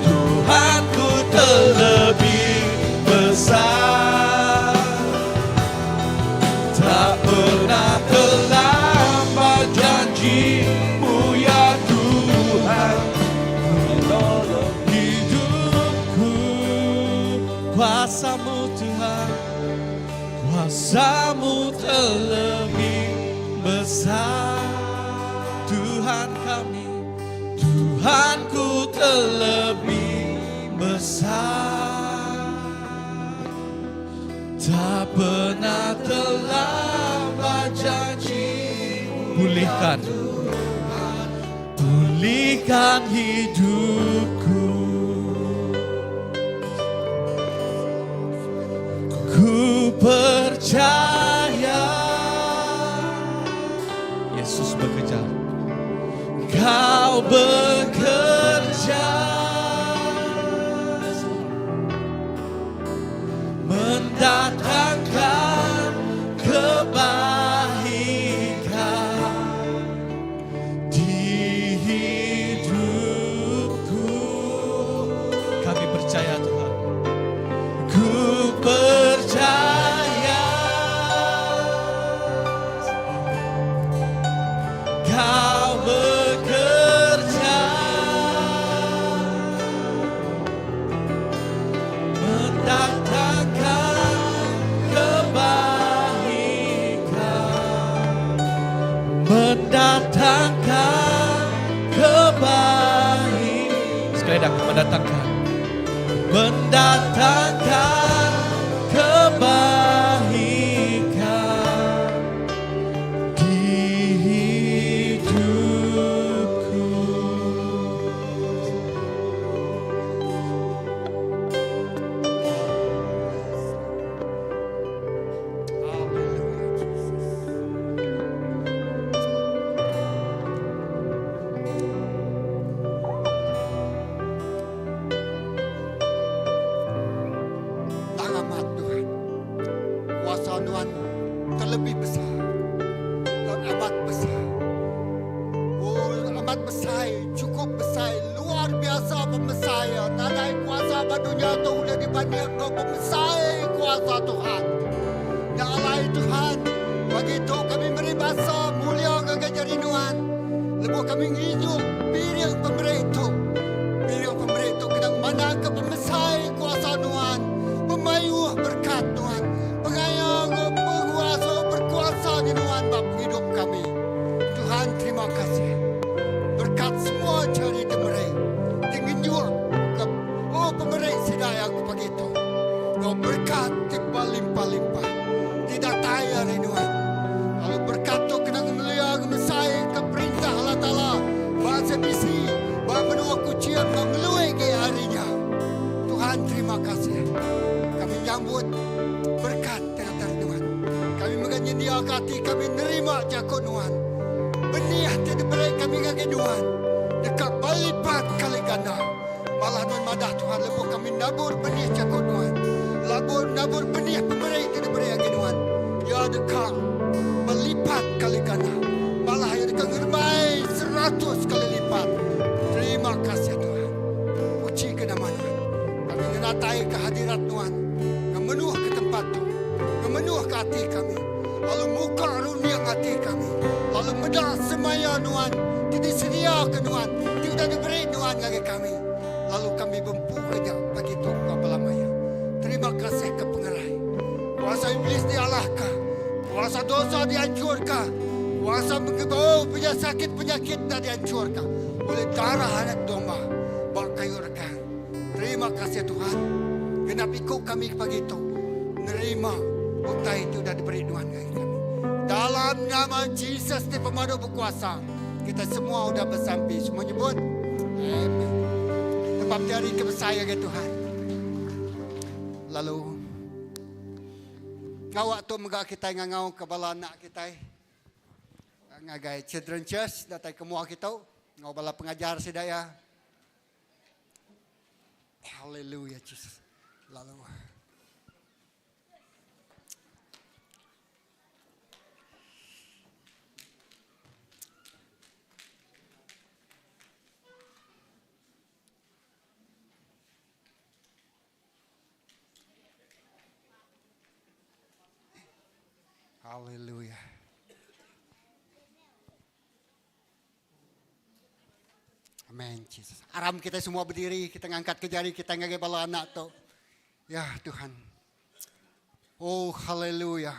Tuhanku terlebih besar, tak pernah terlambat janjimu ya Tuhan, menolong hidupku. Kuasamu Tuhan, kuasamu terlebih besar, Tuhan kami, Tuhanku terlebih besar. Tak pernah terlambat janjimu Pulihkan Pulihkan hidupku Ku percaya Yesus bekerja Kau bekerja Mendatangkan kebaikan di hidupku. Kami percaya Tuhan. Ku percaya Kau bekerja Mendatangkan kebaikan Mendatangkan kebaikan Sekali lagi mendatangkan Mendatangkan kebaikan di hidupku. Hallelujah, Jesus. Tang amat Tuhan. Kuasa Nuan terlebih besar. Dan amat besar. Oh, amat besar, cukup besar, luar biasa pemesai. Nadai kuasa ba dunya tu ulih dibanding enggau pemesai kuasa Tuhan. Nya alai Tuhan, pagi tu kami meri basa mulia ngagai jari Nuan. Lebuh kami nginjuk piring pemeri tu. Piring pemeri tu kena mandangka pemesai kuasa Nuan, pemayuh berkat Nuan, pengaya enggau penguasa berkuasa di Nuan ba pengidup kami. Tuhan terima kasih. Berkat semua jari diberi ti ngenjuk ke oh pemeri sida iya aku pagi tu. Enggau berkat ti belimpah-limpah ti datai ari Nuan. Lalu berkat tu kena ngemelia ngemesai ke perintah Allah Taala ba SMBC ba menua Kuching enggau ngelui agi ari nya. Tuhan terima kasih. Kami nyambut berkat ti datai ari Nuan. Kami mega nyendiaka ati kami nerima jaku Nuan. Benih ti diberi kami ngagai Nuan deka belipat kali ganda. Malah Nuan madah Tuhan lebuh kami nabur benih jaku Nuan, labur nabur benih pemeri ti diberi agi Nuan, iya deka belipat kali ganda. Malah iya deka ngerembai seratus kali lipat. Terima kasih Tuhan. Puji ke nama Nuan. Kami ngenatai ke hadirat Nuan, ngemenuh ke tempat tu, ngemenuh ke ati kami, lalu muka runding ati kami, lalu meda semaya Nuan ti disediaka Nuan, ti udah diberi Nuan ngagai kami, lalu kami bempu ke nya pagi tu enggau bala maya. Terima kasih ke pengerai. Kuasa Iblis dialahka, kuasa dosa dianchurka, kuasa mengebau penyakit penyakit enda dianchurka oleh darah Anak Domba ba kayu regang. Terima kasih Tuhan. Genap iku kami pagi tu nerima utai ti udah diberi Nuan ngagai kami. Dalam nama Jesus ti pemadu bekuasa, kita semua udah besampi. Semua nyebut, Amen. Tepap jari ke besai ngagai Tuhan. Lalu, ngawak tu mega kitai ngangau ke bala anak kitai ngagai Children Church datai ke mua kitu ngau bala pengajar sida iya. Hallelujah Jesus. Lalu Hallelujah. Amen Jesus. Aram kita semua berdiri, kita ngangkat ke jari kita ngagai bala anak tu. Ya Tuhan. Oh haleluya.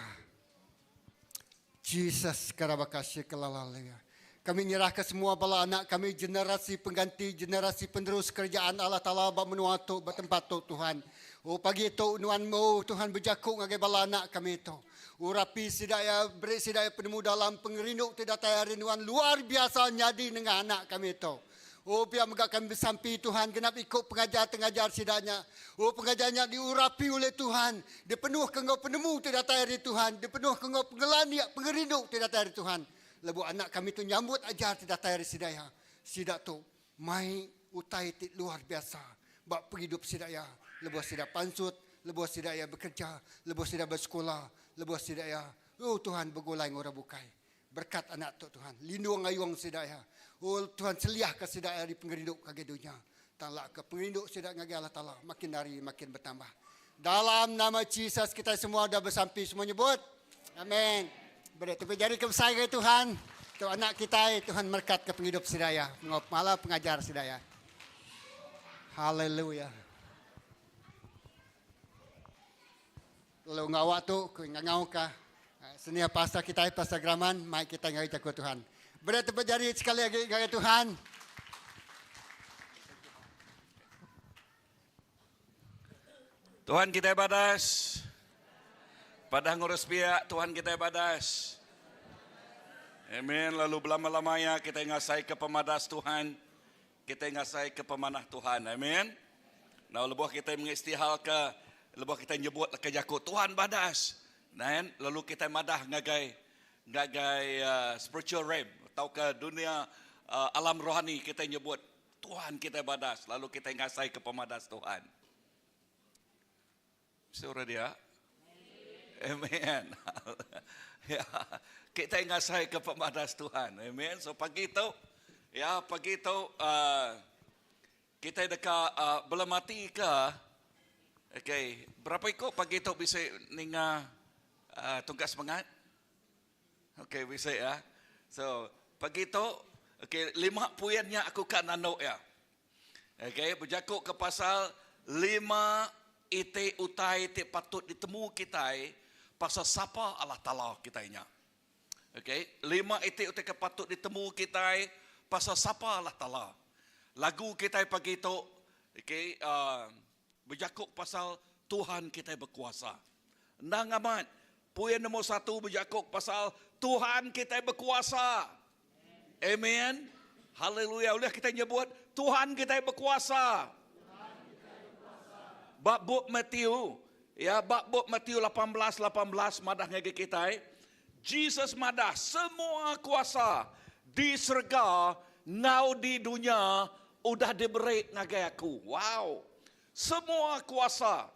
Jesus karabakasih kelalaleya. Kami nyerahka semua bala anak kami generasi pengganti generasi penerus kerajaan Allah Taala ba menua tu ba tempat tu Tuhan. Oh pagi tu nuan oh Tuhan bejaku ngagai bala anak kami tu. Urapi sida iya beri sida iya penemu dalam pengerindu ti datai ari nuan luar biasa nyadi nengah anak kami tu. Oh pia mega kami besampi Tuhan genap iku pengajar ti ngajar sida nya. Oh pengajar nya diurapi ulih Tuhan, dipenuhka enggau penemu ti datai ari Tuhan, dipenuhka enggau pengelandik, pengerindu ti datai ari Tuhan. Lebuh anak kami tu nyambut ajar ti datai ari sida iya, sida tu mai utai ti luar biasa ba pengidup sida iya lebuh sida pansut, lebuh sida iya bekereja, lebuh sida besekula, lebuh sida iya, oh Tuhan begulai enggau orang bukai. Berkat anak tu Tuhan. Lindung ayung sida iya. Oh Tuhan seliahka sida iya ari pengerindu ngagai dunya. Tang lakka pengerindu sida ngagai Allah Taala makin hari makin betambah. Dalam nama Jesus kitai semua udah besampi semua nyebut. Amen. Beri tepuk jari ke besai ngagai Tuhan. Tu anak kitai Tuhan merkat ke pengidup sida iya. Enggau bala pengajar sida iya. Haleluya. Lalu enggau awak tu ku ngangauka senior pastor kitai Pastor Graman mai kitai ngagai jaku Tuhan. Beri tepuk jari sekali agi ngagai Tuhan. Tuhan kitai badas. Padah ngurus piak Tuhan kitai badas. Amen. Lalu belama-lama ya kitai ngasai ke pemadas Tuhan. Kitai ngasai ke pemanah Tuhan. Amen. Nah, lebuh kitai mengistihal ke lebuh kitai nyebut leka jaku Tuhan badas. Nah, lalu kitai madah ngagai ngagai uh, spiritual realm atau ke dunia uh, alam rohani kitai nyebut Tuhan kitai badas lalu kitai ngasai ke pemadas Tuhan. Surah dia. Amen. ya. Kita ngasai ke pemadas Tuhan. Amen. So pagi tu, ya pagi tu uh, kita deka uh, belemati ke Okay, berapa ikut pagi tu bisa ninga uh, tungkat semangat? Okay, bisa ya. So, pagi tu, okay, lima puyannya aku kat nanduk ya. Okay, bejaku ke pasal lima iti utai ti patut ditemu kitai pasal sapa Allah Taala kitai nya. Okay, lima iti utai ke patut ditemu kitai pasal sapa Allah Taala. Lagu kitai pagi tu, okay, uh, bejaku pasal Tuhan kitai bekuasa. Endang amat, poin nombor satu bejaku pasal Tuhan kitai bekuasa. Amen. Haleluya. Ulih kita nyebut Tuhan kita berkuasa. Bab bup Matthew, ya bab bup Matthew 18 18 madah ngagai kita. Jesus madah semua kuasa di serega ngau di dunia udah diberi ngagai aku. Wow. Semua kuasa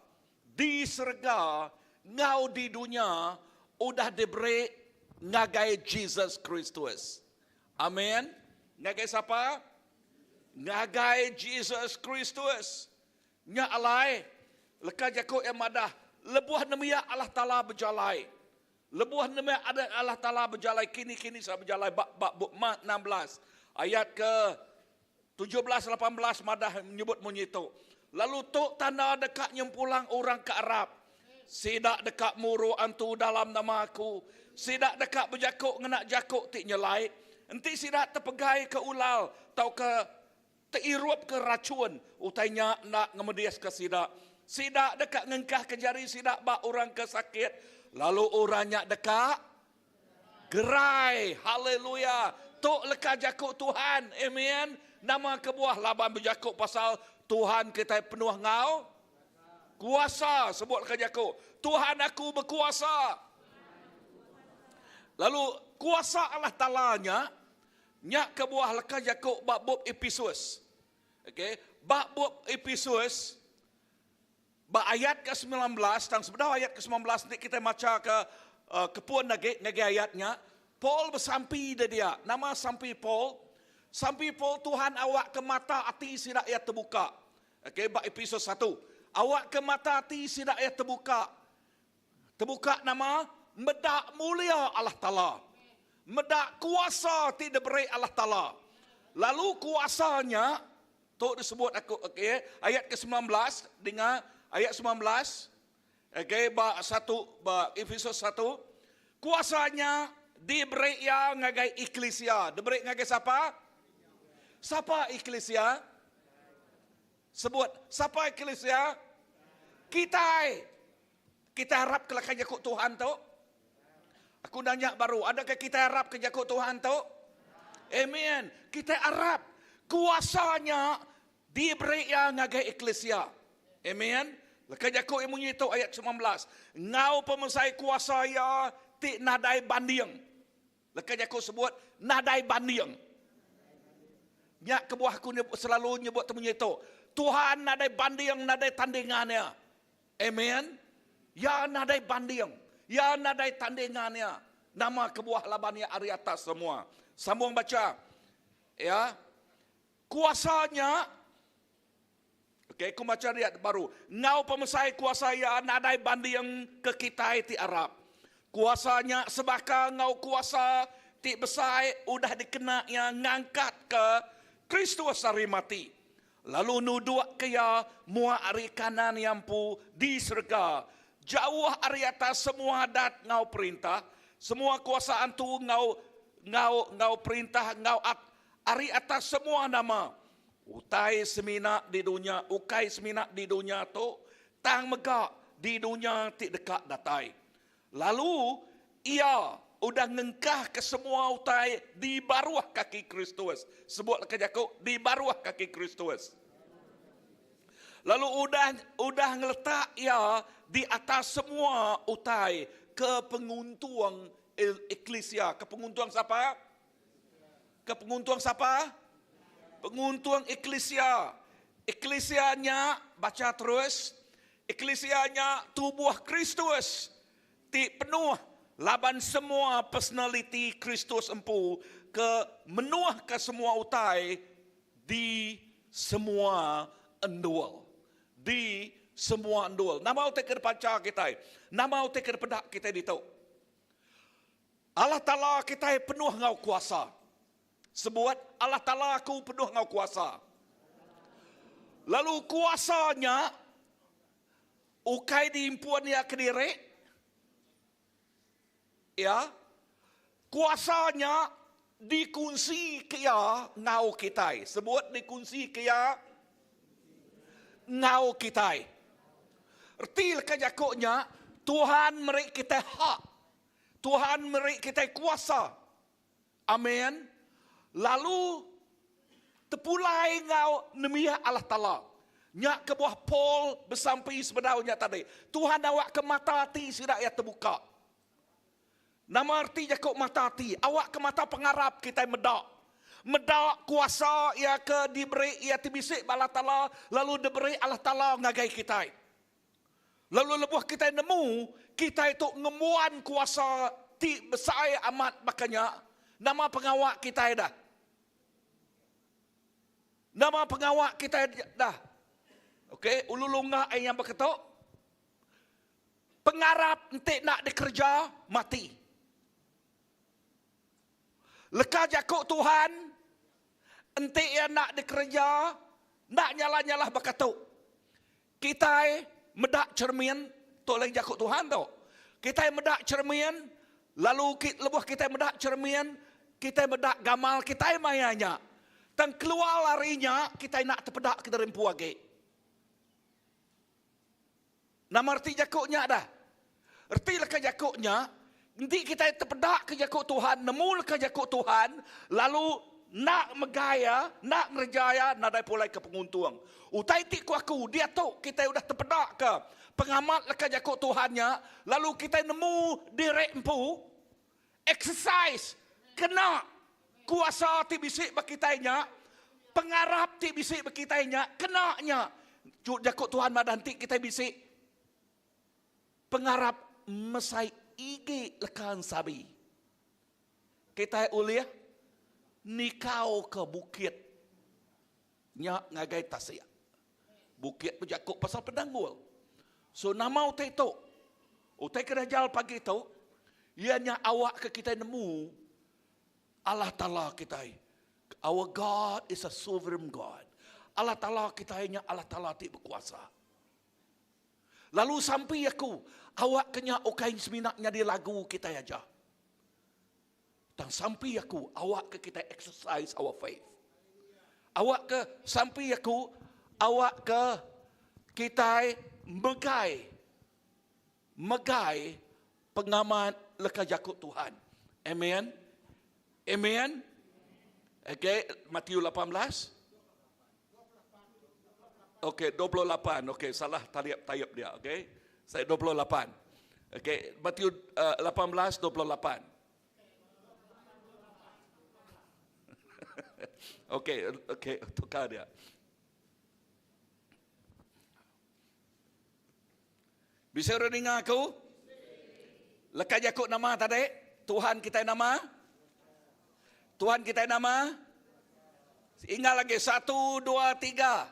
di serega ngau di dunia udah diberi ngagai Jesus Kristus. Amin. Ngagai siapa? Ngagai Jesus Kristus. Nya alai leka jaku yang madah lebuh nembiak Allah Taala berjalai. Lebuh nembiak ada Allah Taala berjalai kini-kini saya berjalai bab bab bab 16 ayat ke 17 18 madah menyebut munyi tu. Lalu tu tanda dekat nyempulang orang ke Arab. Sidak dekat muru antu dalam nama aku. Sidak dekat berjakuk ngena jakuk ti nyelai. Enti sidak terpegai ke ulal tau ke teirup ke racun utainya nak ngemedis ke sidak. Sidak dekat ngengkah ke jari sidak bak orang ke sakit. Lalu orangnya dekat gerai. Haleluya. Tok leka jakuk Tuhan. Amen. Nama kebuah laban berjakuk pasal Tuhan kita penuh ngau kuasa sebut leka jakuk. Tuhan aku berkuasa. Lalu kuasa Allah Ta'ala-nya nya kebuah leka jakuk bab bab Efesus. Okey, bab bab Efesus bab ayat ke-19 tang sebenar ayat ke-19 ni kita baca ke uh, kepuan lagi ngagi ayatnya Paul bersampi dia dia. Nama sampi Paul? Sampi Paul Tuhan awak ke mata hati sidak ia terbuka. Okey, bab Efesus 1. Awak ke mata hati sidak ia terbuka. Terbuka nama medak mulia Allah Taala. Medak kuasa ti diberi Allah Taala. Lalu kuasanya tu disebut aku okey ayat ke-19 dengan ayat 19 okey ba satu ba Efesus 1 kuasanya. Diberi iya ngagai eklisia. Diberi ngagai sapa? Sapa eklisia? Sebut, sapa eklisia? Kitai. Kitai arap ke leka jaku Tuhan tu? Aku nanya baru, adakah kitai arap ke jaku Tuhan tu? Amen. Kitai arap kuasa nya diberi iya ngagai eklisia. Amen. Leka jaku iya munyi tu ayat 19. Enggau pemesai kuasa iya ti nadai banding. Leka jaku sebut nadai banding. Nya kebuah aku selalu nyebut munyi tu. Tuhan nadai banding, nadai tandingan iya. Amen. Iya nadai banding. Iya nadai tandingan iya. Nama kebuah laban iya ari atas semua. Sambung baca. Ya. Kuasa nya Okey, aku macha riak baru. Enggau pemesai kuasa iya nadai banding ke kitai ti arap. Kuasa nya sebaka enggau kuasa ti besai udah dikena iya ngangkatka Kristus ari mati, lalu nudukka iya mua ari kanan iya empu di serega, jauh ari atas semua adat enggau perintah, semua kuasa antu enggau enggau enggau perintah enggau Ari atas semua nama utai semina di dunya ukai semina di dunya tu, tang mega di dunya ti deka datai. Lalu Iya udah ngengkahka semua utai di baruh kaki Kristus. Sebut leka jaku, di baruh kaki Kristus. Lalu udah udah ngeletak Iya di atas semua utai ke penguntung eklisia. Ke penguntung sapa? Ke penguntung sapa? Penguntung eklisia. Eklisia nya, bacha terus, eklisia nya tubuh Kristus ti penuh laban semua personaliti Kristus empu ke menuhka semua utai di semua endur. Di semua endur. Nama utai ke dipancha kitai? Nama utai ke dipeda kitai ditu? Allah Taala kitai penuh enggau kuasa. Sebut, Allah Taala aku penuh enggau kuasa. Lalu kuasa nya ukai diimpun iya kediri. Ya. Kuasa nya dikunsi ke iya enggau kitai. Sebut dikunsi ke iya enggau kitai. Reti leka jaku nya, Tuhan meri kitai hak Tuhan meri kitai kuasa. Amen. Lalu tepulai enggau nembiak Allah Taala. Nya kebuah Paul besampi sebedau nya tadi. Tuhan awakka mata ati sida iya tebuka. Nama reti jaku mata ati? Awakka mata pengarap kitai meda. Meda kuasa iya ke diberi iya ti bisi ba Allah Taala lalu diberi Allah Taala ngagai kitai. Lalu lebuh kitai nemu kitai tu ngembuan kuasa ti besai amat baka nya, nama pengawa kitai dah? Nama pengawa kitai dah? Okey, ulu lunga ai yang baka tu. Pengarap enti enda dikereja, mati. Leka jaku Tuhan enti iya enda dikereja, enda nyalah-nyalah baka tu. Kitai meda cheremin, tu lain jaku Tuhan tu. Kitai meda cheremin, lalu lebuh kitai meda cheremin, kitai meda gamal kitai maya nya. Tang keluar ari nya, kitai enda tepeda ke diri empu agi. Nama reti jaku nya dah? Reti leka jaku nya, enti kitai tepeda ke jaku Tuhan, nemu leka jaku Tuhan, lalu enda megai iya, enda ngereja iya, nadai pulai ke penguntung. Utai ti ku aku, diatu kitai udah tepeda ke pengamat leka jaku Tuhan nya, lalu kitai nemu diri empu, exercise kena kuasa ti bisi ba kitai nya, pengarap ti bisi ba kitai nya, kena nya. Jaku Tuhan madah enti kitai bisi Pengarap mesai igi leka ensabi. Kitai ulih nikauka bukit nya ngagai tasik. Bukit bejaku pasal penanggul. So nama utai tu? Utai ke dajal pagi tu iya nya awakka kitai nemu Allah Taala kitai. Our God is a sovereign God. Allah Taala kitai nya Allah Taala ti bekuasa. Lalu sampi aku, awak ke nya ukai semina nyadi lagu kitai aja. Tang sampi aku awakka kitai exercise our faith. Awakka sampi aku awakka kitai megai megai pengamat leka jaku Tuhan. Amen. Amen. Okay, Matthew 18. Okey, 28. Okey, salah taliap tayap dia, okey. Saya 28. Okey, Matthew uh, 18 28. Okey, okey, tukar dia. Bisa orang dengar aku? Lekat jakuk nama tadi? Tuhan kita nama? Tuhan kita nama? Ingat lagi, satu, dua, tiga.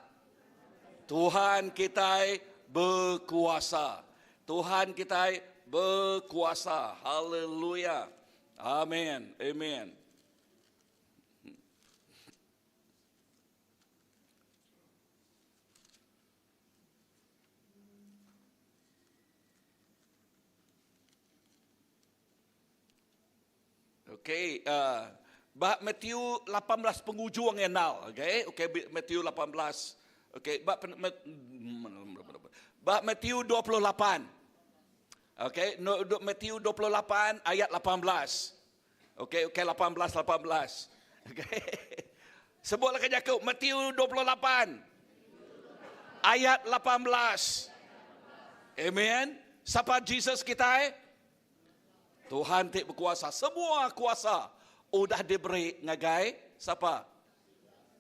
Tuhan kita berkuasa. Tuhan kita berkuasa. Haleluya. Amin. Amen. Okey, uh, ba Matthew 18 pengujung yang nal, okey. Okey, Matthew 18. Okey, ba ba Matthew 28. Okey, Matthew 28 ayat 18. Okey, okey 18 18. Okey. Sebutlah ke jaku Matthew 28 ayat 18. Amen. Siapa Jesus kita eh? Tuhan ti berkuasa. Semua kuasa udah diberi ngagai siapa?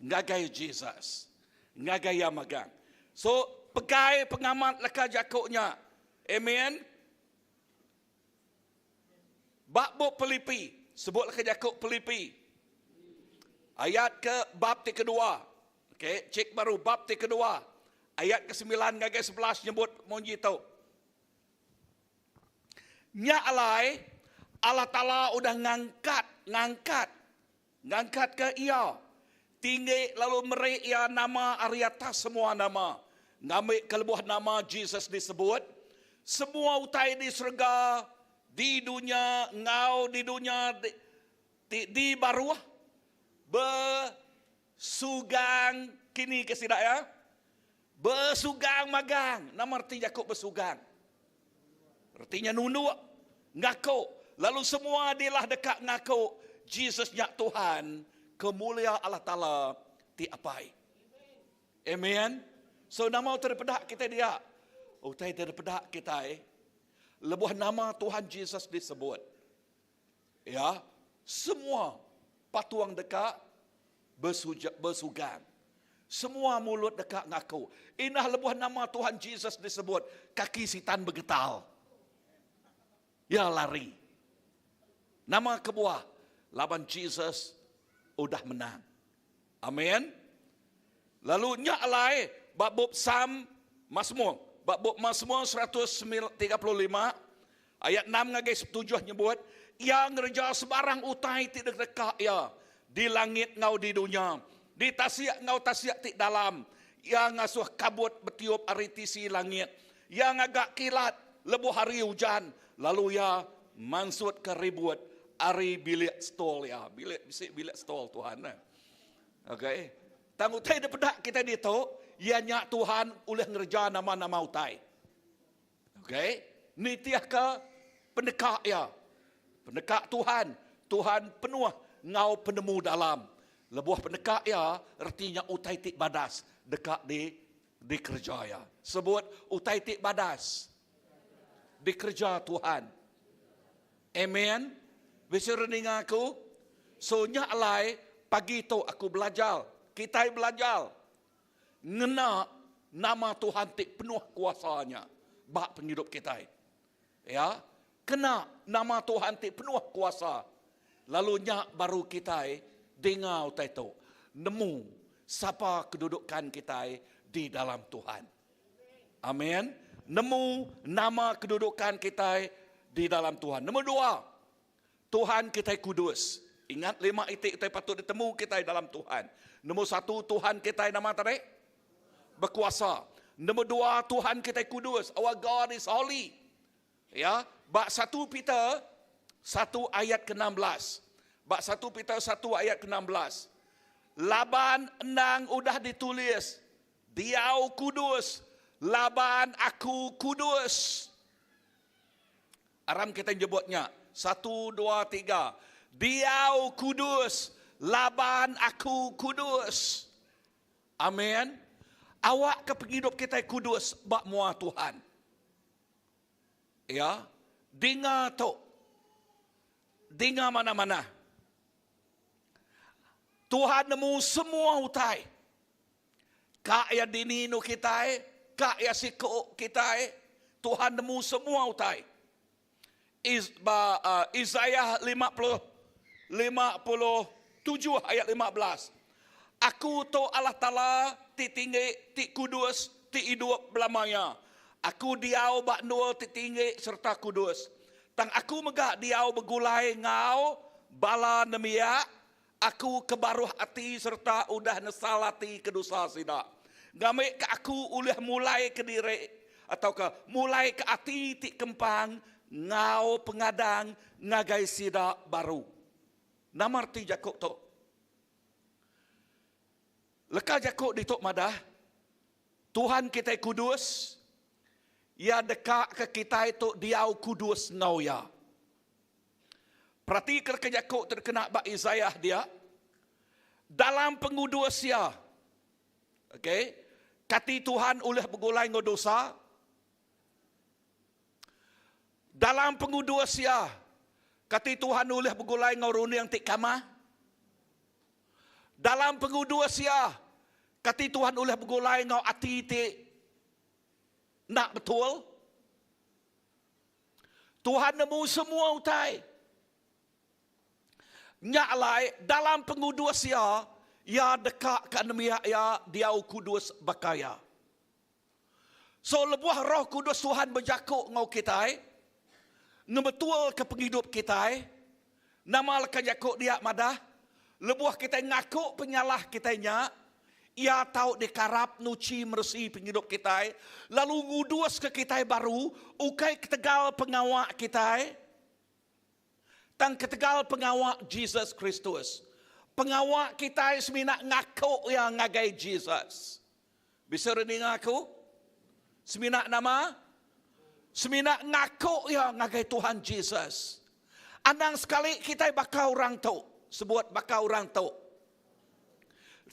Ngagai Jesus. Ngagai yang magang. So, pegai pengamat leka jakuknya. Amen. Bab bup Pilipi, sebutlah ke jaku Pilipi. Ayat ke bab ti kedua. Okey, cek baru bab ti kedua. Ayat ke 9 ngagai 11 nyebut munyi tu. Nya alai Allah Taala udah ngangkat, ngangkat, ngangkat ke iya tinggi lalu meri iya nama ari atas semua nama. Ngambi ke lebuh nama Jesus disebut, semua utai di serega, di dunya enggau di dunya ti di baruh besugang kini ke sida iya? Besugang magang. Nama reti jaku besugang? Reti nya nunduk, ngaku. Lalu semua dilah deka ngaku Jesus nya Tuhan, kemulia Allah Taala ti Apai. Amen. So nama utai dipeda kitai dia? Utai ti dipeda kitai lebuh nama Tuhan Jesus disebut. Ya, semua patung deka besugang. Semua mulut deka ngaku. Indah lebuh nama Tuhan Jesus disebut, kaki sitan begetal. Ya lari. Nama kebuah laban Jesus udah menang. Amin. Lalu nya alai ba bup Psalm Mazmur. Ba bup Mazmur 135 ayat 6 ngagai 7 nyebut, Iya ngereja sebarang utai ti deka iya di langit enggau di dunya, di tasik enggau tasik ti dalam. Iya ngasuh kabut betiup ari tisi langit. Iya ngaga kilat lebuh hari ujan, lalu iya mansutka ribut ari bilik stol iya. Bilik bisi bilik stol Tuhan. Okey. Tang utai da peda kitai ditu, iya nya Tuhan ulih ngereja nama-nama utai. Okey. Nitihka peneka iya. Peneka Tuhan, Tuhan penuh enggau penemu dalam. Lebuh peneka iya, reti nya utai ti badas deka di dikereja iya. Sebut utai ti badas dikereja Tuhan. Amen. Bisi orang ninga aku? So nya alai pagi tu aku belajar, kitai belajar ngena nama Tuhan ti penuh kuasa nya ba pengidup kitai. Ya, kena nama Tuhan ti penuh kuasa. Lalu nya baru kitai dinga utai tu, nemu sapa kedudukan kitai di dalam Tuhan. Amin. Nemu nama kedudukan kitai di dalam Tuhan. Nombor dua, Tuhan kitai kudus. Ingat lima iti utai patut ditemu kitai dalam Tuhan. Nombor satu, Tuhan kitai nama tadi? Berkuasa. Nombor dua, Tuhan kitai kudus. Our God is holy. Ya, bak 1 Peter 1 ayat ke-16. Ba satu Peter satu ayat ke 16. Laban endang udah ditulis, Diau kudus, laban aku kudus. Aram kita nyebut nya. Satu, dua, tiga. Diau kudus, laban aku kudus. Amen. Awak ke pengidup kita kudus ba mua Tuhan. Ya, dinga tu. Dinga mana-mana. Tuhan nemu semua utai. Ka iya dini nu kitai, ka iya siku kitai, Tuhan nemu semua utai. Is, ba, uh, Isaiah 50, 57 ayat 15. Aku tu Allah Taala ti tinggi, ti kudus, ti idup belama iya. Aku diau ba endur ti tinggi sereta kudus. Tang aku mega diau begulai enggau bala nembiak aku ke baruh ati sereta udah nesal ati ke dosa sida. Ngambika aku ulih mulaika diri tauka mulaika ati ti kempang enggau pengadang ngagai sida baru. Nama reti jaku tu? Leka jaku ditu madah, Tuhan kitai kudus, Iya dekaka kitai tu diau kudus enggau Iya. Peratika leka jaku ti dikena ba Isaiah dia, dalam pengudus iya. Okey, kati Tuhan ulih begulai enggau dosa? Dalam pengudus iya, kati Tuhan ulih begulai enggau runding ti kamah? Dalam pengudus iya, kati Tuhan ulih begulai enggau ati ti enda betul? Tuhan nemu semua utai. Nya alai, dalam pengudus Iya, Iya deka ka nembiak Iya diau kudus baka Iya. So, lebuh Roh Kudus Tuhan bejaku enggau kitai, ngemetulka pengidup kitai, nama leka jaku dia madah, lebuh kitai ngaku penyalah kitai nya, Iya tau dikarap nuchi meresi pengidup kitai, lalu nguduska kitai baru, ukai ketegal pengawa kitai, tang ketegal pengawa Jesus Kristus. Pengawa kitai semina ngaku iya ngagai Jesus. Bisi orang ninga aku? Semina nama? Semina ngaku iya ngagai Tuhan Jesus. Anang sekali kitai baka orang tu, sebut baka orang tu.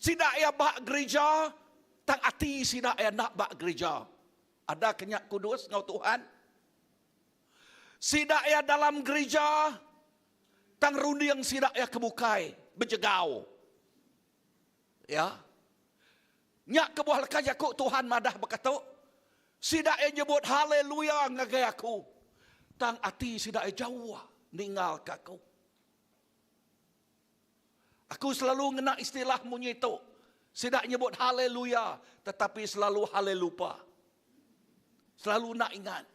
Sida iya ba gerija, tang ati sida iya enda ba gerija. Ada ke nya kudus enggau Tuhan? Sida iya dalam gerija, tang runding sida iya ke bukai, bejegau. Ya. Nya kebuah leka jaku Tuhan madah baka tu, sida iya nyebut haleluya ngagai aku, tang ati sida iya jauh ninggalka aku. Aku selalu ngena istilah munyi tu. Sida nyebut haleluya tetapi selalu halelupa. Selalu enda ingat.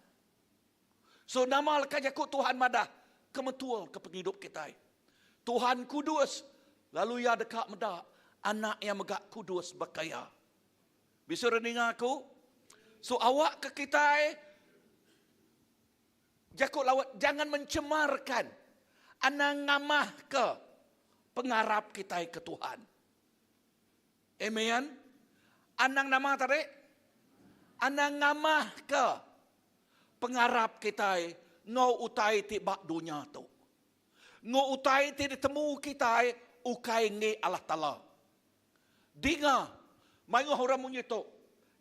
So nama leka jaku Tuhan madah ke metul ke pengidup kitai. Tuhan kudus lalu iya deka meda anak iya mega kudus baka iya. Bisi orang ninga aku? So awak ke kitai Jaku laut jangan mencemarkan anang ngamahka pengarap kitai ke Tuhan. Amen. Anang nama tadi? Anang ngamahka pengarap kitai enggau utai ti ba dunya tu. Enggau utai ti ditemu kitai ukai enggi Allah Taala. Dinga mayuh orang munyi tu.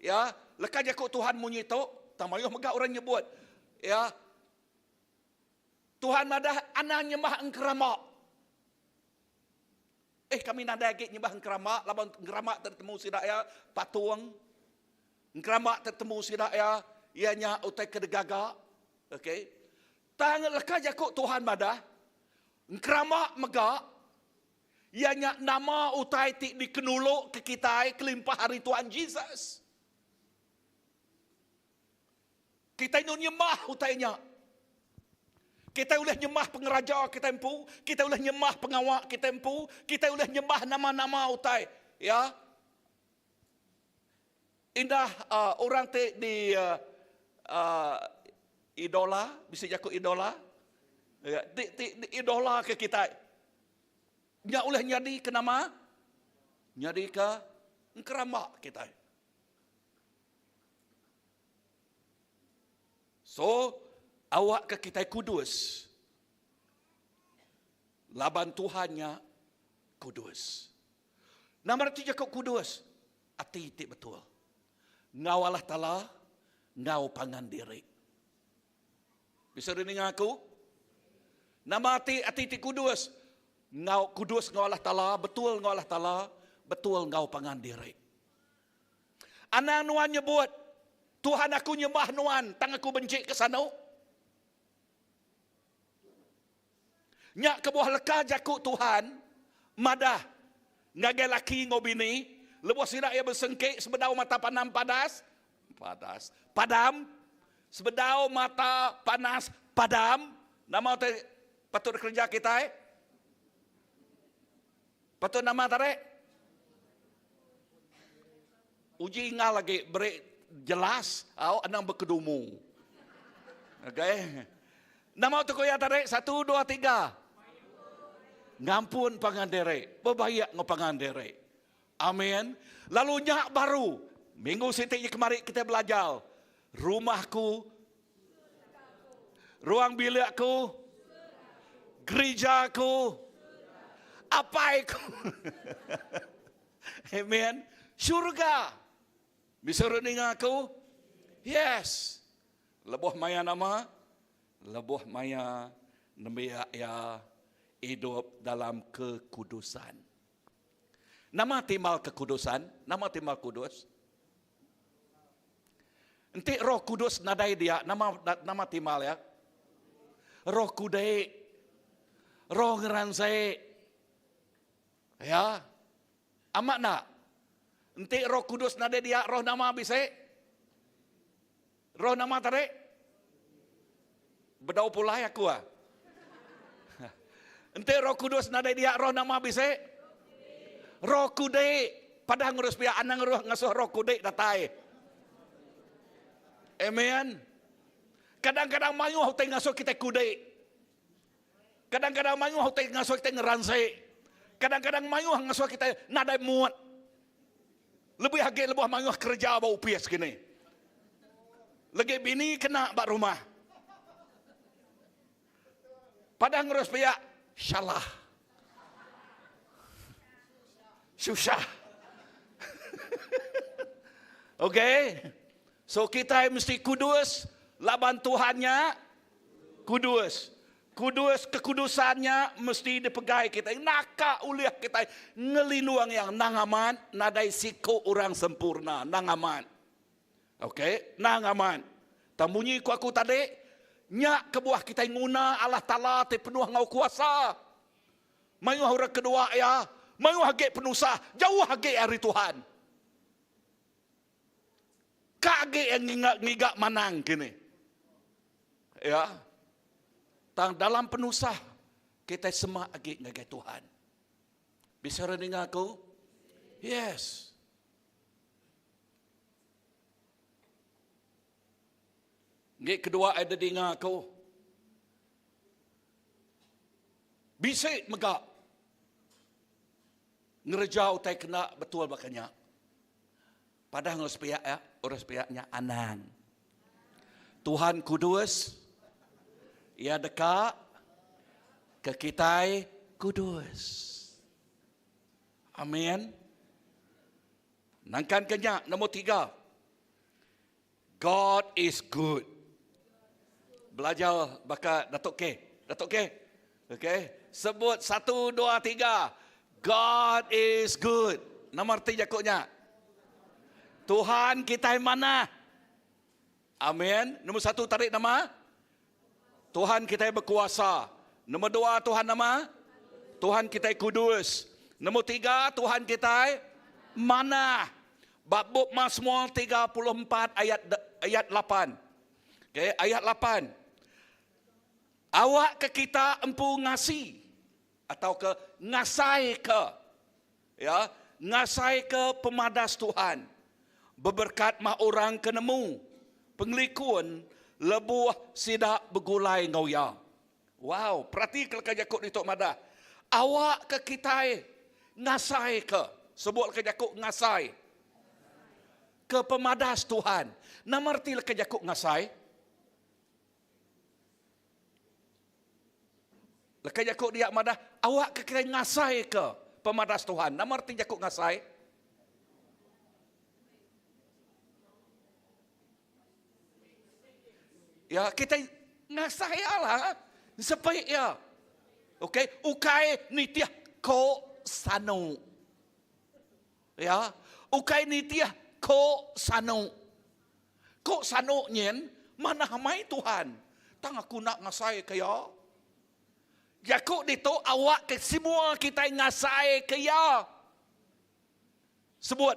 Ya, leka jaku Tuhan munyi tu, tang mayuh mega orang nyebut. Ya. Tuhan madah anang nyembah engkeramba. Eh kami nadai agi nyembah engkeramba laban engkeramba ti ditemu sida iya patung. Engkeramba ti ditemu sida iya iya nya utai ke digaga. Okey. Tang leka jaku Tuhan madah engkeramba mega Iya nya nama utai ti dikenuluka kitai kelimpah ari Tuhan Jesus. Kitai nyau nyembah utai nya. Kitai ulih nyembah pengeraja kitai empu, kitai ulih nyembah pengawa kitai empu, kitai ulih nyembah nama-nama utai. Ya. Indah uh, orang ti di uh, uh, idola, bisi jaku idola. Ya, ti, ti, di idola ke kitai. Nya ulih nyadi ke nama? Nyadi ke engkeramba kitai. So, awakka kitai kudus laban Tuhan nya kudus. Nama reti jaku kudus? Ati ti betul. Enggau Allah Taala, enggau pangan diri. Bisa dininga aku? Nama ati ati ti kudus? Enggau kudus enggau Allah Taala, betul enggau Allah Taala, betul enggau pangan diri. Anang nuan nyebut, Tuhan aku nyembah nuan, tang aku benci ke sanu. Nya kebuah leka jaku Tuhan madah ngagai laki enggau bini lebuh sida iya besengki sebedau mata panam padas, padas, padam, sebedau mata panas padam, nama utai patut dikereja kitai? Patut nama tarik? Uji ingal agi beri jelas au anang bekedumu. Okey. Nama tu ku iya tarik? Satu, dua, tiga. Ngampun pangan diri. Bebaik enggau pangan diri. Amin. Lalu nya baru minggu siti nya kemari kita belajar rumahku Ruang bilik aku, gerija aku, apai ku. Amen. Syurga. Bisa ninga aku? Yes. Lebuh maya nama? Lebuh maya nembiak iya hidup dalam kekudusan. Nama timbal kekudusan? Nama timbal kudus? Enti Roh Kudus nadai dia, nama nama timbal ya? Roh kudai. Roh ngeransai. Ya. Amat nak? Enti Roh Kudus nadai dia, roh nama bisi? Roh nama tadi? Bedau pulai aku ah. Enti Roh Kudus nadai dia, roh nama bisi? Roh kudai. Padah ngurus pia anang roh ngasuh roh kudai datai. Amen. Kadang-kadang mayuh utai ngasuh kita kudai. Kadang-kadang mayuh utai ngasuh kita ngeransi. Kadang-kadang mayuh ngasuh kita nadai muat. Lebih agi lebuh mayuh kereja ba opis kini. Legi bini kena ba rumah. Padah ngurus pia, salah. Susah. Okey. So kitai mesti kudus laban Tuhan nya kudus. Kudus kekudusan nya mesti dipegai kitai naka ulih kitai ngelindung iya nang amat nadai siku orang sempurna nang amat. Okey nang amat. Tang munyi ku aku tadi nya kebuah kitai nguna Allah Taala ti penuh enggau kuasa. Mayuh orang kedua iya mayuh agi penusah jauh agi ari Tuhan. Ka agi iya ngiga manang kini. Ya. Tang dalam penusah kitai semak agi ngagai Tuhan. Bisa orang ninga aku? Yes. Ngi kedua ai dinga aku. Bisi mega ngereja utai kena betul baka nya. Padah enggau sepiak ya, orang sepiak nya anang. Tuhan kudus, Iya deka ke kitai kudus. Amin. Nangkan ke nya, nombor tiga. God is good. Belajar baka Datuk K. Datuk K. Okay. Sebut satu, dua, tiga. God is good. Nama arti jakuknya? Tuhan kita yang mana? Amin. Nombor satu tarik nama? Tuhan kita yang berkuasa. Nombor dua Tuhan nama? Tuhan kita yang kudus. Nombor tiga Tuhan kita mana? Bab bup Mazmur 34 ayat ayat 8. Okey, ayat 8. Awak ke kita empu ngasi atau ke ngasai ke ya, ngasai ke pemadas Tuhan. Beberkat mah orang ke nemu pengelikun lebuh sida begulai enggau iya. Wow, perati ke leka jaku ditu madah. Awakka kitai ngasaika, sebut leka jaku ngasai, ke pemadas Tuhan. Nama reti leka jaku ngasai? Leka jaku dia madah awakka kitai ngasaika pemadas Tuhan. Nama reti jaku ngasai? Ya, kita ngasai iya lah. Sepi iya. Okey, ukai nitih ko sanu. Ya, ukai nitih ko sanu. Ko sanu nyin manah amai Tuhan. Tang aku enda ngasai ke iya. Jaku ditu awak ke semua kitai ngasai ke iya. Sebut,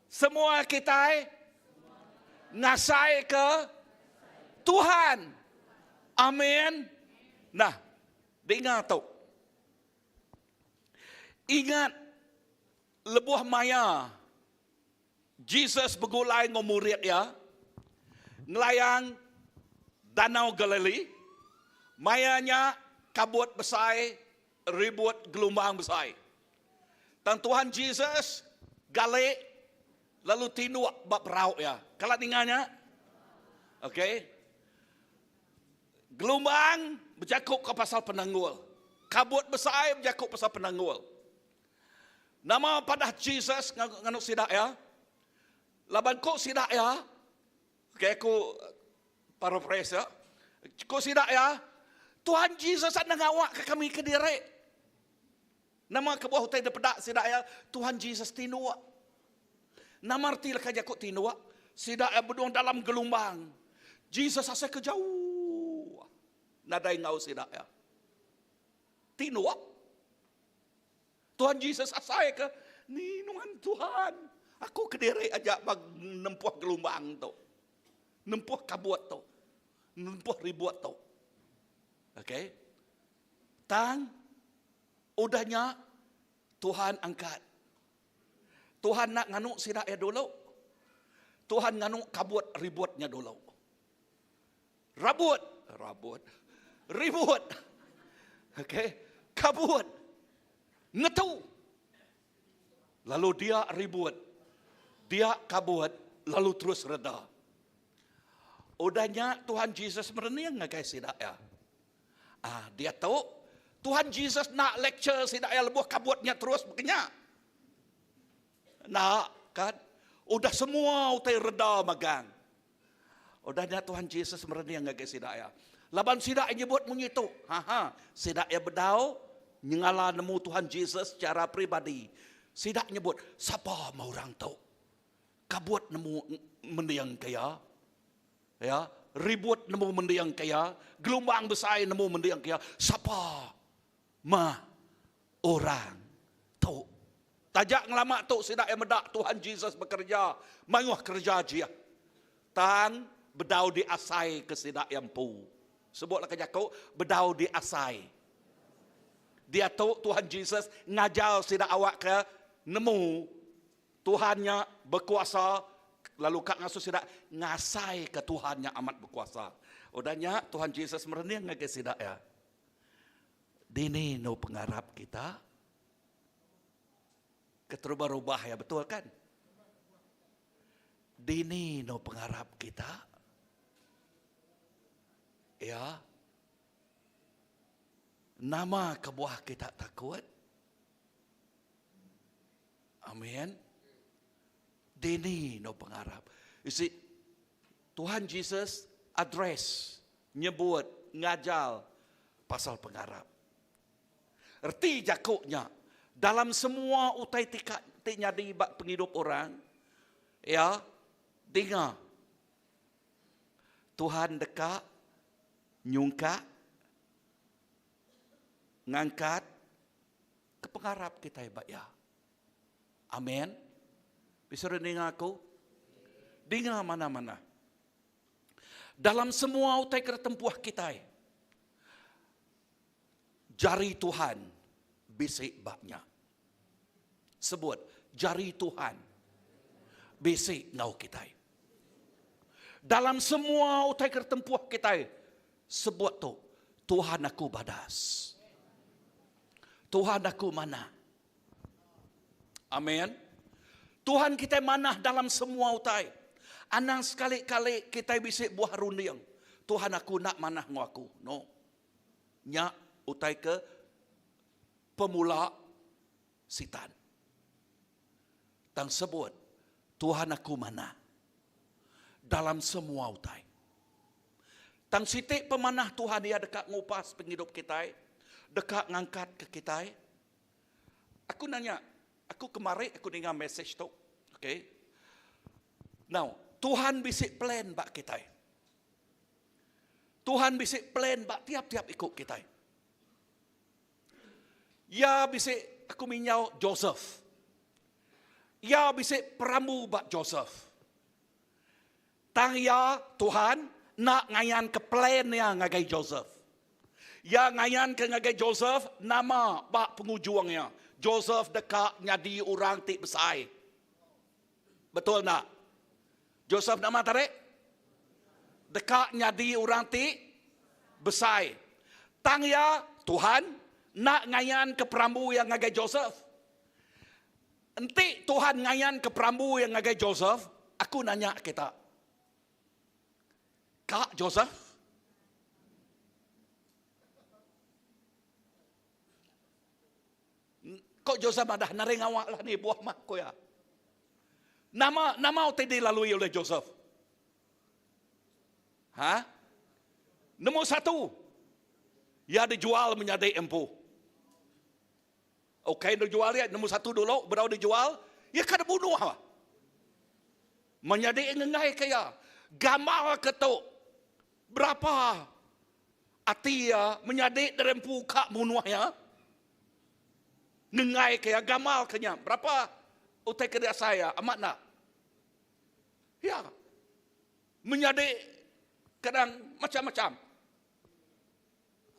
semua kitai ngasaika Tuhan. Amin. Nah, dinga tu. Ingat lebuh maya Jesus begulai enggau murid iya ngelayang Danau Galili, maya nya kabut besai ribut gelumbang besai. Tang Tuhan Jesus galik lalu tinduk ba perau iya. Kala ninga nya? Okey. Gelumbang bejaku ka pasal penanggul. Kabut besai bejaku pasal penanggul. Nama padah Jesus nganu sida iya? Laban ku sida iya, okey aku paraphrase ya. Ku sida iya, Tuhan Jesus enda ngawakka kami kediri. Nama kebuah utai dipeda sida iya, Tuhan Jesus tinduk. Nama reti leka jaku tinduk? Sida iya benung dalam gelumbang. Jesus asai ke jauh nadai enggau sida iya. Tinduk. Tuhan Jesus asai ke ni nuan Tuhan. Aku kediri aja ba nempuh gelumbang tu. Nempuh kabut tu. Nempuh ribut tu. Okey. Tang udah nya Tuhan angkat. Tuhan nak nganu sida iya dulu. Tuhan nganu kabut ribut nya dulu. Rabut, rabut. Ribut. Okey, kabut. Ngetu. Lalu dia ribut. Dia kabut lalu terus reda. Udah nya Tuhan Jesus merening ngagai sida iya. Ah, diatu Tuhan Jesus nak lecture sida iya lebuh kabut nya terus bekenya. Enda kan? Udah semua utai reda magang. Udah nya Tuhan Jesus merening ngagai sida iya. Laban sida iya nyebut munyi tu. Ha ha, sida iya bedau nyengala nemu Tuhan Jesus secara peribadi. Sida nyebut, sapa meh orang tu? Kabut nemu mending ke iya. Ya, ribut nemu mending ke iya, gelumbang besai nemu mending ke iya. Sapa meh orang tu? Taja ngelama tu sida iya meda Tuhan Jesus bekereja mayuh kereja ajih. Tang bedau diasai ke sida iya empu. Sebutlah ke jaku, bedau diasai. Diatu Tuhan Jesus ngajar sida awakka nemu Tuhan nya bekuasa lalu ka ngasuh sida ngasaika Tuhan nya amat bekuasa. Udah nya Tuhan Jesus merening ngagai sida iya. Dini enu pengarap kita? Keterubah-rubah iya betul kan? Dini enu pengarap kita? Ya. Nama kebuah kita takut? Amin. Dini enu pengarap. You see, Tuhan Jesus address, nyebut, ngajar pasal pengarap. Reti jaku nya, dalam semua utai ti ka ti nyadi ba pengidup orang, iya dinga Tuhan deka nyungkak, ngangkat ke pengarap kitai ba Iya. Amen. Bisi orang ninga aku? Dinga manah-manah. Dalam semua utai ke ditempuh kitai, Jari Tuhan bisi ba nya. Sebut, jari Tuhan bisi enggau kitai. Dalam semua utai ke ditempuh kitai, sebut tu, Tuhan aku badas. Tuhan aku manah. Amin. Tuhan kitai manah dalam semua utai. Anang sekali-kali kitai bisi buah runding. Tuhan aku enda manah enggau aku. No. Nya utai ke pemula Sitan. Tang sebut, Tuhan aku manah dalam semua utai. Tang siti pemanah Tuhan iya deka ngupas pengidup kitai, deka ngangkatka kitai. Aku nanya, aku kemari aku ninga message tu. Okay. Now, Tuhan bisi plan ba kitai. Tuhan bisi plan ba tiap-tiap iku kitai. Iya bisi aku minyau Joseph. Iya bisi perambu ba Joseph. Tang iya, Tuhan, enda ngayanka plan iya ngagai Joseph. Iya ngayanka ngagai Joseph nama ba pengujung iya. Joseph deka nyadi orang ti besai. Betul enda? Joseph nama tadi? Deka nyadi orang ti besai. Tang iya, Tuhan, enda ngayanka perambu iya ngagai Joseph. Enti Tuhan ngayanka perambu iya ngagai Joseph, aku nanya kita, Ka Joseph? Ko Joseph madah, Naring awak lah ni buah mah, ko iya. Nama nama utai dilalui oleh Joseph? Ha? Nombor satu, ia dijual menyadi empu. Ukai enda jual iya nombor satu dulu bedau dijual iya ka dibunuh. Menyadi ngengai ke iya gamal ke tu berapa ati iya menyadi diri empu ka munuh iya ngengai ke iya gamal ke nya berapa utai ke diasai iya amat enda. Iya menyadi kadang macam-macam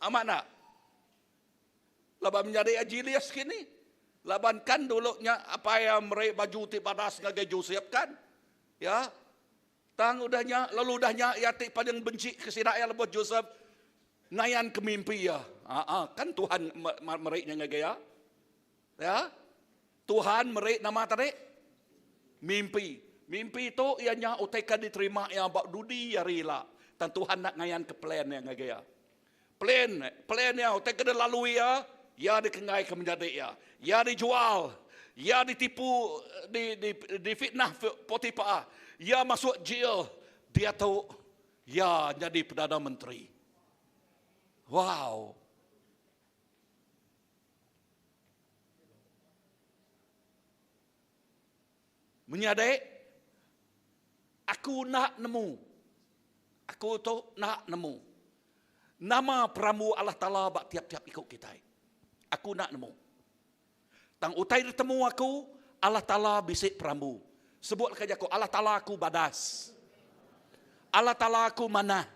amat enda. Laban menyadi Agileus kini. Laban kan dulu nya apai iya meri baju ti badas ngagai Josep kan. Ya. Tang udah nya lalu udah nya iya ti paling benci ke sida iya lebuh Josep ngayan ke mimpi iya. Aa kan Tuhan meri nya ngagai iya. Ya. Tuhan meri nama tadi? Mimpi. Mimpi tu iya nya utai ke diterima iya ba dudi hari ila. Tang Tuhan enda ngayan ke plan iya ngagai iya. Plan, plan iya, utai ke dilalui iya, iya dikenggaika menyadi iya. Iya dijual, iya ditipu, di, di, difitnah Potipar, iya masuk jil, diatu iya nyadi Perdana Menteri. Wow! Menyadi, aku enda nemu. Aku tu enda nemu. Nama perambu Allah Taala ba tiap-tiap iku kitai. Aku enda nemu. Tang utai ditemu aku, Allah Taala bisi perambu. Sebut leka jaku, Allah Taala aku badas. Allah Taala aku manah.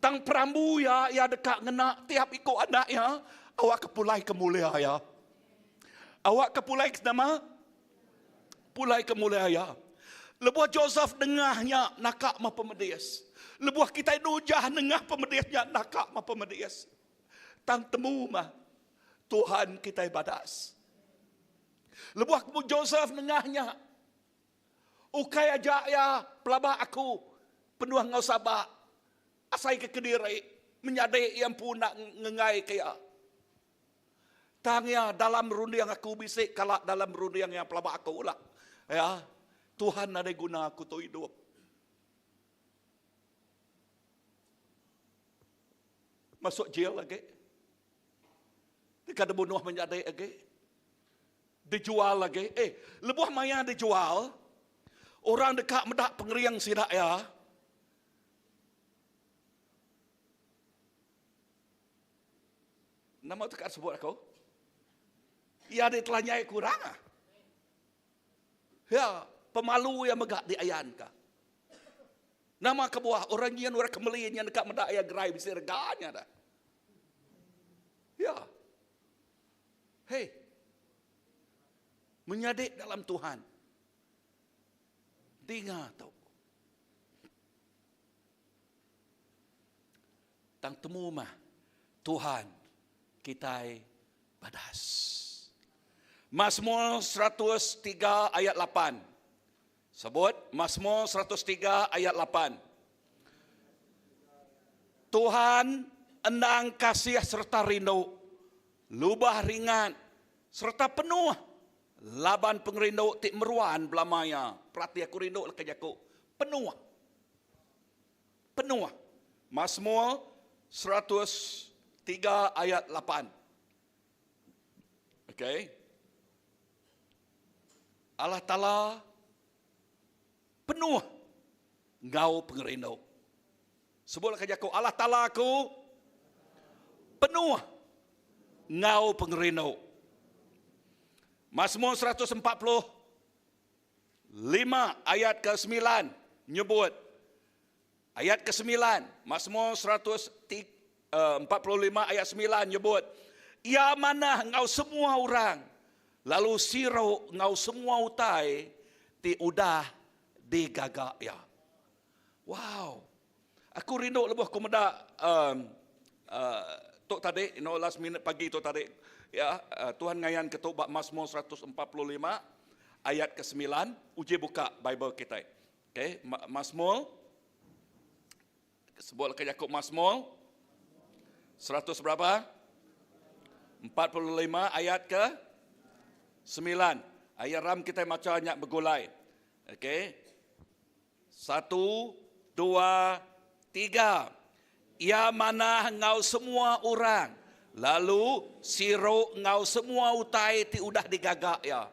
Tang perambu iya, iya deka ngena tiap iku anak iya awakka pulai ke mulia iya. Awakka pulai ke nama? Pulai ke mulia iya. Lebuh Joseph nengah nya naka meh pemedis. Lebuh kitai nujah nengah pemedis nya naka meh pemedis. Tang temu meh Tuhan kitai badas. Lebuh Joseph nengah nya Ukai aja iya pelaba aku penuh enggau sabak asai ke kediri menyadi iya empu enda ngengai ke iya. Tang iya dalam runding aku bisi kala dalam runding iya pelaba aku lah. Ya, Tuhan nadai guna aku tu idup. Masuk jail agi. Deka dibunuh menyadi agi. Dijual agi. Eh, lebuh maya dijual, orang deka meda pengering sida iya. Nama tu ka sebut aku? Iya ditelanjai kurang ah. Ya, pemalu iya mega diayanka. Nama kebuah orang nyin orang ke meli nyin deka meda iya gerai bisi rega nya dah. Ya. Hei. Menyadi dalam Tuhan. Dinga tu. Tang temu mah Tuhan kitai Badas. Masmur 103 ayat 8. Sebut Masmur 103 ayat 8. Tuhan endang kasih sereta rindu, lubah ringat sereta penuh laban pengerindu ti meruan belama iya. Perati aku rindu leka jaku penuh. Penuh. Masmur 103 ayat 8. Okey. Allah Taala penuh enggau pengerindu. Sebutlah ke jaku Allah Taala aku penuh enggau pengerindu. Mazmur 145 ayat ke-9 nyebut ayat ke-9 Mazmur 145 ayat 9 nyebut Iya manah enggau semua orang lalu siru enggau semua utai ti udah digaga iya. Wow. Aku rindu lebuh aku meda um, uh, tu tadi, you know, last minute pagi tu tadi, ya, uh, Tuhan ngayan ke tu ba Mazmur 145 ayat ke-9, uji buka Bible kita. Okay, Mazmur sebut ke jaku Mazmur 100 berapa? 45 ayat ke 9. Ayat ram kita maca nyak begulai. Okey. Satu, dua, tiga. Ia manah enggau semua orang. Lalu siru enggau semua utai ti udah digaga ia.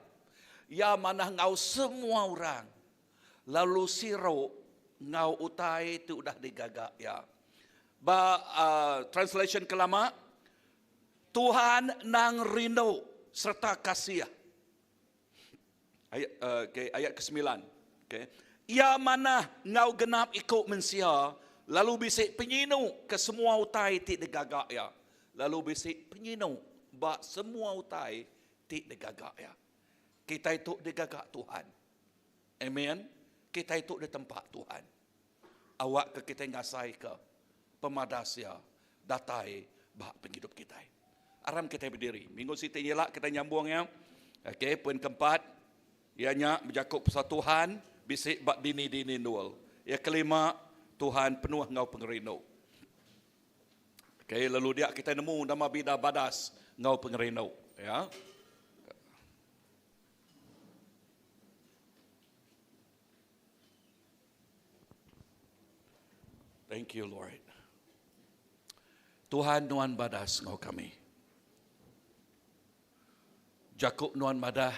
Ia manah enggau semua orang. Lalu siru enggau utai ti udah digaga ia. Ba uh, translation ke lama, Tuhan nang rindu serta kasih. Ayat uh, okay, ayat ke-9. Okay. Ia manah enggau genap iku mensia lalu bisi penyinu ke semua utai ti digaga ia. Lalu bisi penyinu ba semua utai ti digaga ia. Kita itu digaga Tuhan. Amen. Kita itu ditempa Tuhan. Awak ke kita ngasai ke pemadas ia datai ba penghidup kita. Aram kita berdiri. Minggu siti nyelak kita nyambung ya. Okey, poin keempat. Ianya berjakuk pasal Tuhan bisi ba dini-dini nul. Yang kelima, Tuhan penuh ngau pengerindu. Okey, lalu dia kita nemu nama bida badas ngau pengerindu, ya. Thank you Lord. Tuhan nuan badas ngau kami. Jakuk nuan madah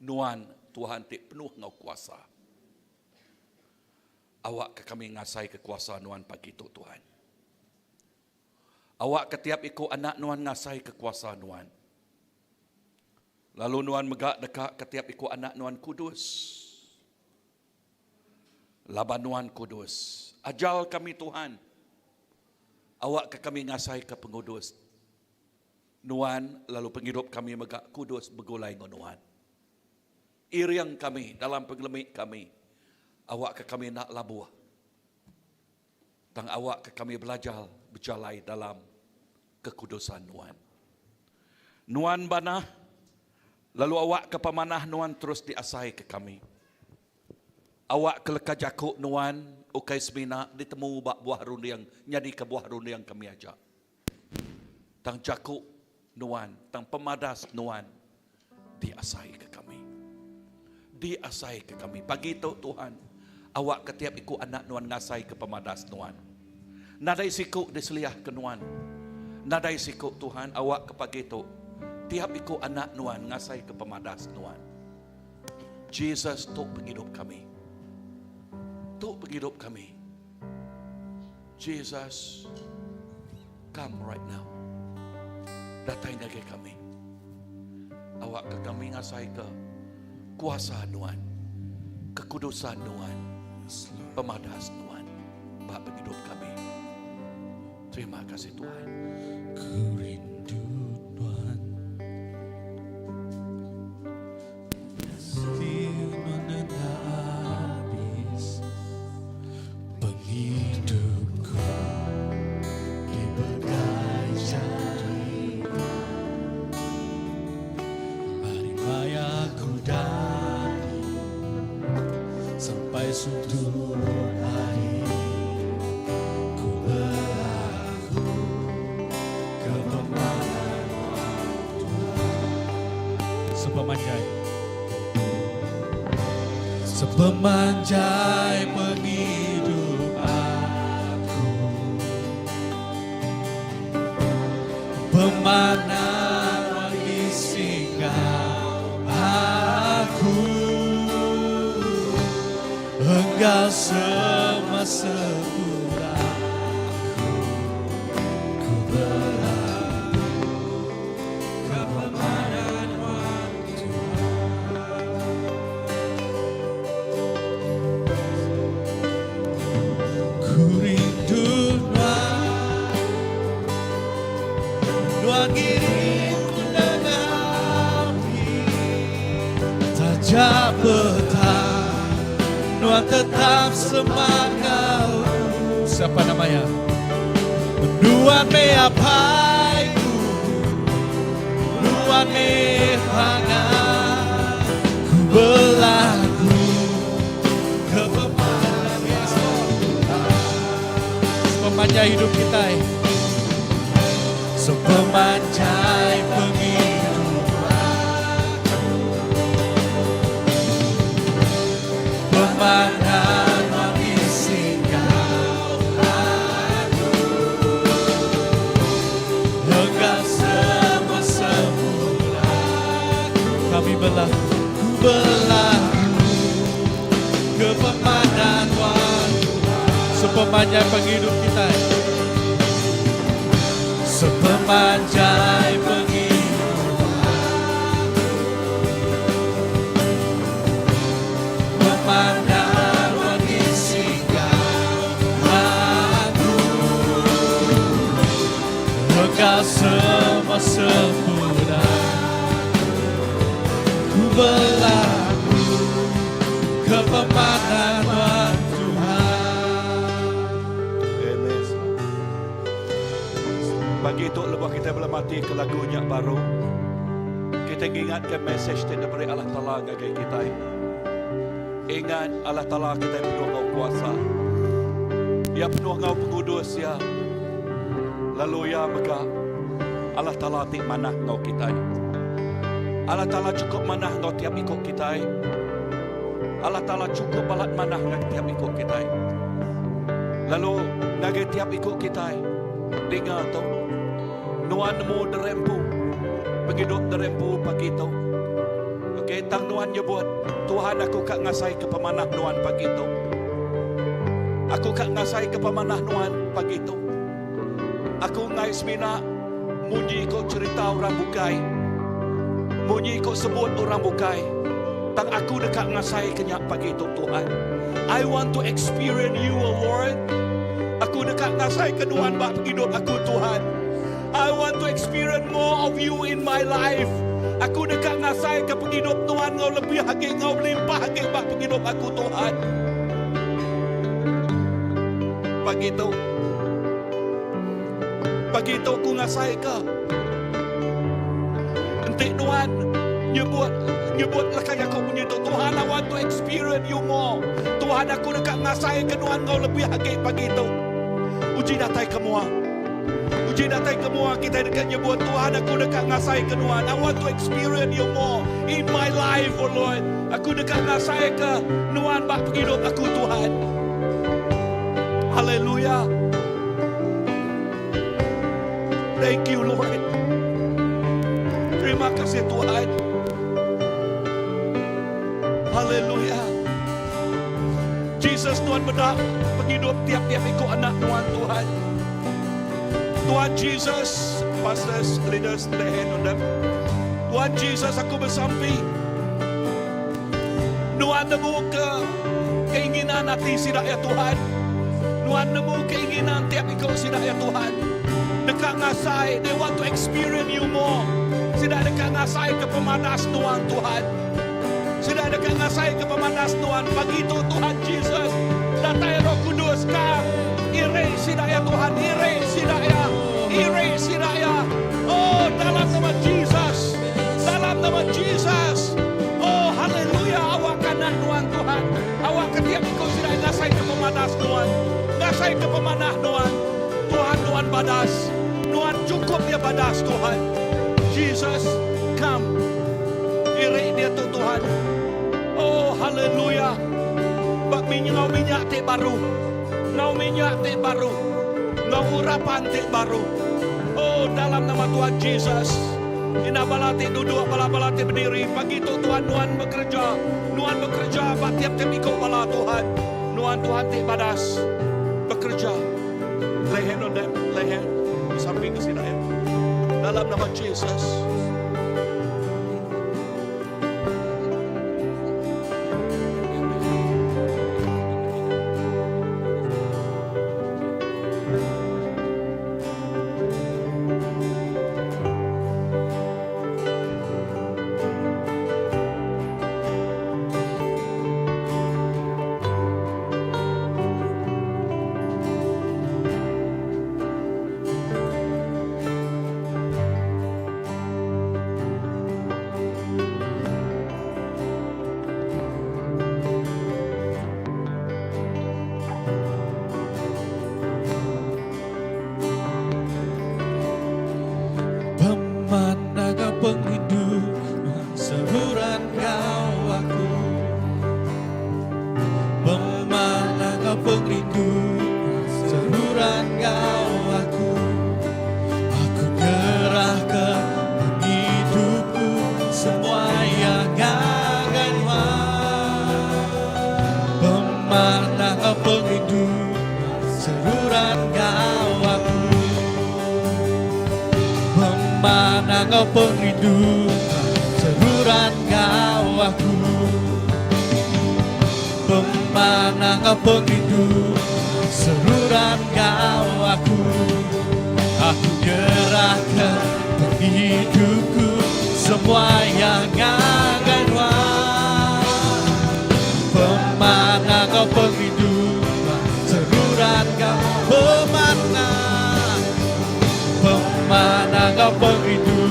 nuan Tuhan ti penuh ngau kuasa. Awak ke kami ngasai ke kuasa nuan pagi tu Tuhan. Awak ke tiap iku anak nuan ngasai ke kuasa nuan. Lalu nuan mega deka ke tiap iku anak nuan kudus. Laban nuan kudus. Ajal kami Tuhan. Awak ke kami ngasai ke pengudus. Nuan lalu penghidup kami mega kudus begulai dengan nuan. Iriang kami dalam pengelemik kami. Awak ke kami nak labuh. Tang awak ke kami belajar berjalai dalam kekudusan nuan. Nuan banah, lalu awak ke pemanah nuan terus diasai ke kami. Awak ke leka jakuk nuan, ukai semina ditemu bak buah runding, nyadi ke buah runding kami aja. Tang jakuk nuan, tang pemadas nuan diasai ke kami. Diasai ke kami. Pagi tu Tuhan, awak ke tiap iku anak nuan ngasai ke pemadas nuan. Nadai siku diseliah ke nuan. Nadai siku Tuhan, awak ke pagi tu tiap iku anak nuan ngasai ke pemadas nuan. Jesus tu penghidup kami. Tu penghidup kami. Jesus, come right now. Datai ngagai kami. Awak ke kami ngasai ke kuasa nuan, kekudusan nuan, pemadas nuan, bak penghidup kami. Terima kasih Tuhan. Ku rindu Tuhan Pasti menenda habis Penghidupku Dipegai jari. Sampai suntuk hari Ku belagu Ke pemanah nuan Tuhan Sepemanjai Sepemanjai pengidup aku Pemanah nuan bisi enggau aku Enggau semua sepula aku Ku belagu ke pemanah nuan Tuhan. Ku rindu nuan Nuan ngiring ku nengah api Taja petang Nuan tetap semak enggau Siapa namanya? Nuan meh apai ku Nuan meh pangan Ku belagu Ke pemanah Yes Lord Sepemanjai hidup kitai Sepemanjai pengidup aku Pemanah nuan bisi enggau aku Enggau semua sempurna Kami belah Ku belagu Ke pemanah nuan Sepemanjai pengidup kitai Sepemanjai pengidup aku Pemanah nuan bisi enggau aku Enggau semua sempurna Ku belagu Ke pemanah nuan Tuhan. Amen. Pagi tu lebuh kita belemati ke lagu nya baru, kita ngingatka mesej ti diberi Allah Taala ngagai kita. Ingat Allah Taala kita penuh ngau kuasa. Ia penuh ngau pengudus ya. Lalu ia mega Allah Taala ti manah ngau kita. Allah Taala cukup manah ngau tiap ikut kita. Allah Taala cukup balat manah ngau tiap ikut kita. Lalu ngagai tiap ikut kita dinga tu nuan nemu derempu pengidup derempu pagi tu. Okey, tang nuan nyebut Tuhan aku kak ngasai ke pemanah nuan pagi tu. Aku kak ngasai ke pemanah nuan pagi tu. Aku ngai semina munyi ko cerita orang bukai. Munyi ko sebut orang bukai. Tang aku dekat ngasai kenyak pagi tu Tuhan. I want to experience you, O Lord. Aku dekat ngasai ke nuan bak penghidup aku Tuhan. I want to experience more of you in my life. Aku dekat ngasai ke penghidup Tuhan ngau lebih lagi ngau melimpah lagi bak penghidup aku Tuhan. Pagi tu Pagi tu aku ngasai ke Entik nuan nyebut nyebut lekai aku bunyi tu Tuhan I want to experience you more. Tuhan aku dekat ngasai ke nuan ngau lebih lagi pagi tu. Uji datai ke mua. Uji datai ke mua kita dekat nyebut Tuhan aku dekat ngasai ke nuan. I want to experience you more in my life, oh Lord. Aku dekat ngasai ke nuan bak penghidup aku Tuhan. Haleluya. Thank you Lord. Terima kasih Tuhan. Haleluya. Jesus Tuhan bedak penghidup tiap-tiap ikut anak Tuhan Tuhan. Tuhan Jesus, pastors, leaders, lay hand on them. Tuhan Jesus, aku bersampi. Nuan nemu ke keinginan hati sidak ya Tuhan. Nuan nemu keinginan tiap ikut sidak ya Tuhan. Dekat ngasai, they want to experience you more. Sidak dekat ngasai ke pemanas Tuhan Tuhan. Sidak dekat ngasai ke pemanas Tuhan. Pagi itu Tuhan Jesus, datai Roh Kudus kam. Ire sidak ya Tuhan, ire sidak ya. Ire sidak ya. Oh, dalam nama Jesus. Dalam nama Jesus. Oh, haleluya. Awak kanan Tuhan Tuhan. Awak Awakka tiap iku sida ngasaika pemadas Nuan, ngasaika pemanah Nuan. Tuhan, Nuan badas. Nuan chukup iya badas, Tuhan. Jesus, come. Iri diatu, Tuhan. Oh, haleluya. Ba enggau minyak ti baru. Enggau minyak ti baru. Enggau urapan ti baru. Oh, dalam nama Tuhan Jesus. Ina bala ti duduk, bala-bala ti bediri. Pagi tu Tuhan Nuan bekereja. Nuan bekereja ba tiap-tiap iku bala Tuhan. Nuan Tuhan ti badas. Bekereja. Lay hand on them. Lay hand. Di samping ke sida ya. Dalam nama Jesus. Pemanah penghidup seruran kau aku. Pemanah pengrindu seruran kau aku. Aku nyerah ke penghidupku semua yang akan Pemanah pengrindu seruran kau aku. Pemanah kau pengrindu seruran kau aku. Pemanah kau pengrindu seruran kau aku. Aku nyerahkan penghidupku semua yang akan Pemanah kau pengrindu seruran kau pemanah. Pemanah kau pengrindu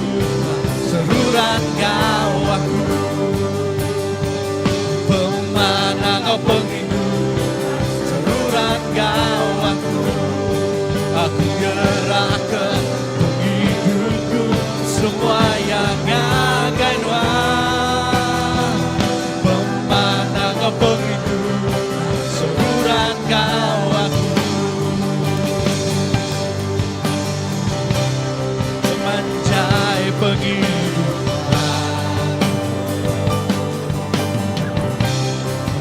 seruran kau aku. Pemanah kau pengrindu seruran kau aku. Aku nyerahkan penghidupku semua yang akan Pemanah kau pengrindu seruran kau aku. Pemanjai penghidupan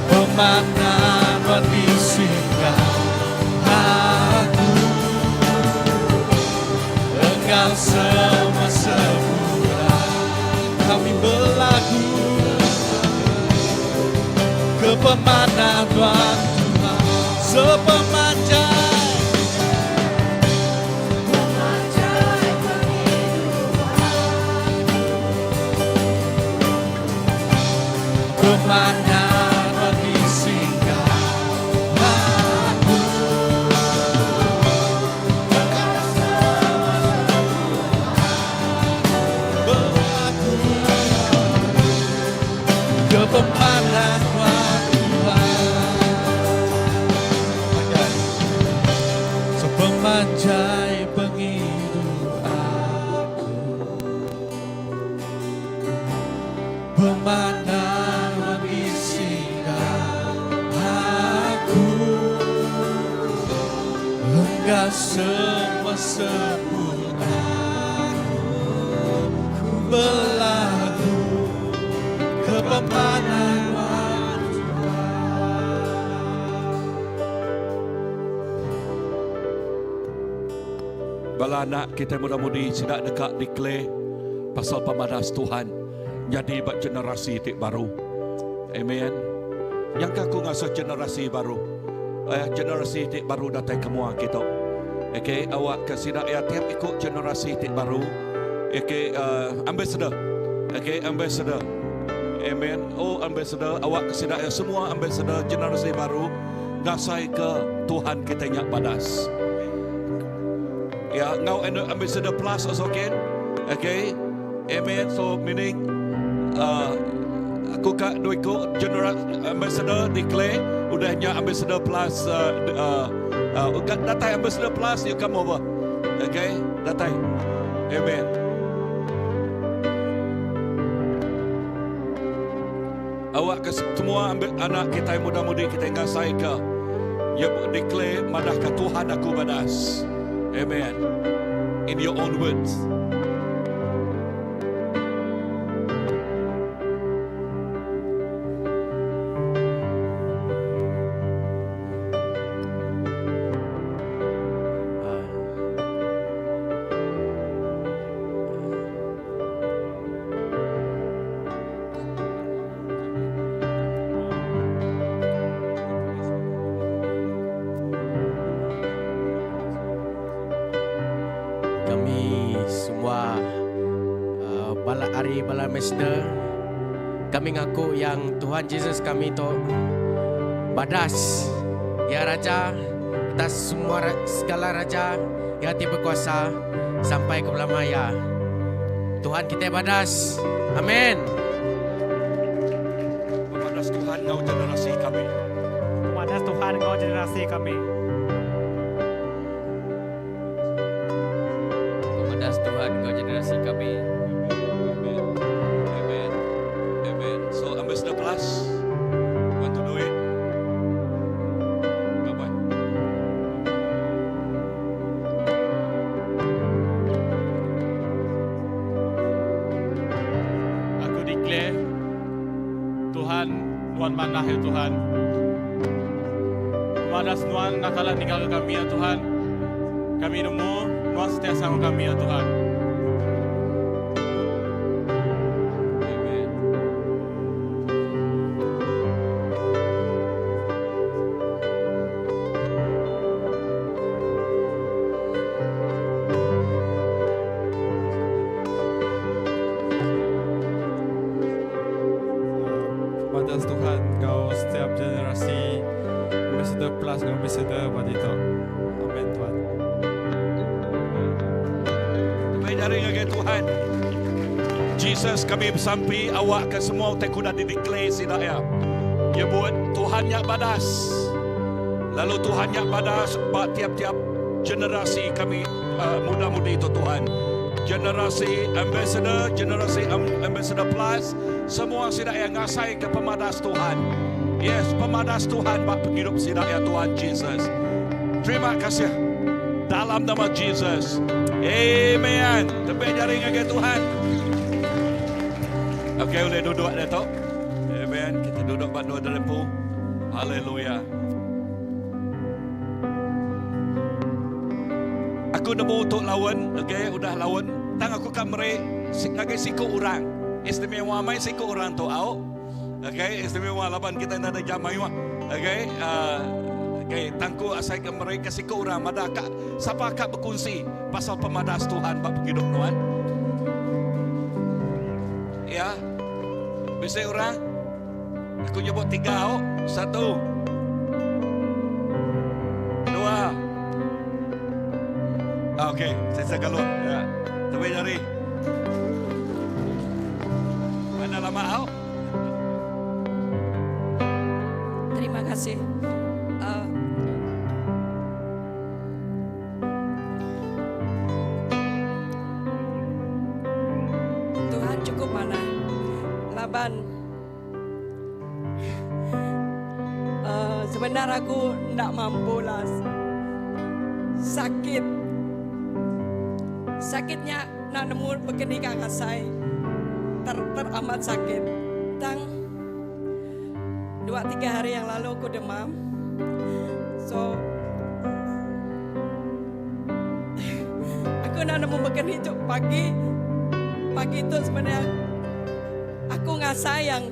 Pemanah disinggah aku. Engkau semua sempurna kami berlaku Kepemanah Tuhan Tuhan sepemanjai Pemanah disinggah aku. Berlaku Kepemanah Tuhan Sepemanjai penghidup aku. Pemanah disinggah aku. Enggak semua sempurna ku berlaku Kepemanah Bala anak kita muda-mudi sidak dekat declare pasal pemadas Tuhan jadi bak generasi tik baru. Amen. Yang aku ngasuh generasi baru. Eh, generasi tik baru datang ke mua kita. Okey, awak ke sidak ya tiap ikut generasi tik baru. Okey, ambassador. Okey, ambassador. Amen. Oh, ambassador, awak ke sidak ya semua ambassador generasi baru ngasai ke Tuhan kita nyak badas. Ya, ngau ambassador plus also can. Okay. Amen. So meaning aku kat dua ikut general ambassador declare Udah nya Ambassador Plus uh, uh, uh, datai Ambassador Plus you come over. Okay, datai. Amen. Awak ke semua anak kita muda-mudi kita ngasai ke ya declare madah ke Tuhan aku badas. Amen. In your own words. Kami semua uh, bala ari bala ambassador kami ngaku yang Tuhan Jesus kami tu badas ya raja atas semua segala raja yang ti berkuasa sampai ke belama ya. Tuhan kita badas. Amin. Pemadas Tuhan ngau generasi kami. Pemadas Tuhan ngau generasi kami. Pemadas Tuhan ngau generasi kami. Amen. Amen. Amen. So Ambassador Plus, want to do it? Bye-bye. Aku declare Tuhan Nuan manah ya Tuhan. Pemadas Nuan nakala ninggal ke kami ya Tuhan. Kami nemu Nuan setia sama kami ya Tuhan. Amen. Pemadas Tuhan kau setiap generasi Ambassador Plus dan Ambassador Badito. Amin Tuhan. Terbaik jari ngagai Tuhan. Jesus kami bersampi awak ke semua utai kuda dideclare sida ya. Ya buat Tuhan nya badas. Lalu Tuhan nya badas ba tiap-tiap generasi kami uh, muda-mudi itu Tuhan. Generasi ambassador, generasi ambassador plus, semua sida yang ngasai ke pemadas Tuhan. Yes, pemadas Tuhan bak penghidup sida ya Tuhan Jesus. Terima kasih dalam nama Jesus. Amen. Tepuk jari ngagai Tuhan. Okey, boleh duduk dah tu. Amen. Kita duduk bak dua dalam Haleluya. Aku nemu untuk lawan, okey, udah lawan. Tang aku kan mere ngagai siku orang. Istimewa mai siku orang tu au. Okey, istimewa laban kita nada jam mayu. Okey, okey, tangku asai ke mereka siku orang mada kak siapa kak berkongsi pasal pemadas Tuhan bak penghidup nuan. Ya. Bisa orang? Aku nyebut tiga au. Satu. Dua. Ah, okey, saya kalau ya. Sampai jari. Mana lama au? Terima kasih. Tuhan cukup mana? Laban. Sebenar aku nak mampu lah. Sakit. Sakitnya nak nemu begini kakak saya. Teramat sakit. Tang 2-3 hari yang lalu aku demam. So aku nak nemu begini itu pagi. Pagi itu sebenarnya aku nggak sayang.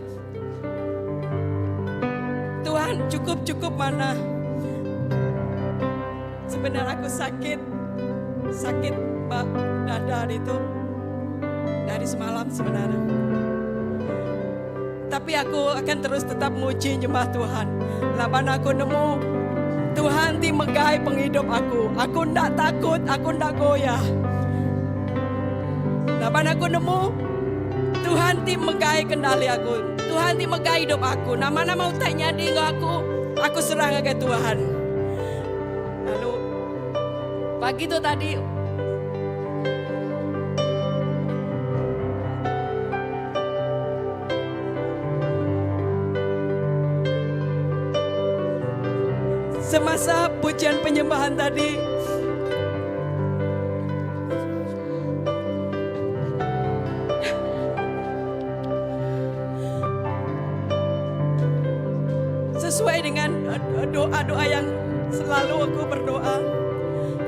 Tuhan cukup-cukup mana. Sebenarnya aku sakit. Sakit bak dada itu dari semalam sebenarnya. Tapi aku akan terus tetap muji nyembah Tuhan. Laban aku nemu Tuhan ti megai penghidup aku. Aku ndak takut, aku ndak goyah. Laban aku nemu Tuhan ti megai kendali aku. Tuhan ti megai hidup aku. Nama-nama utai nyadi ngau aku. Aku serah ngagai Tuhan. Lalu pagi tu tadi Semasa pujian penyembahan tadi Sesuai dengan eh, doa-doa yang selalu aku berdoa.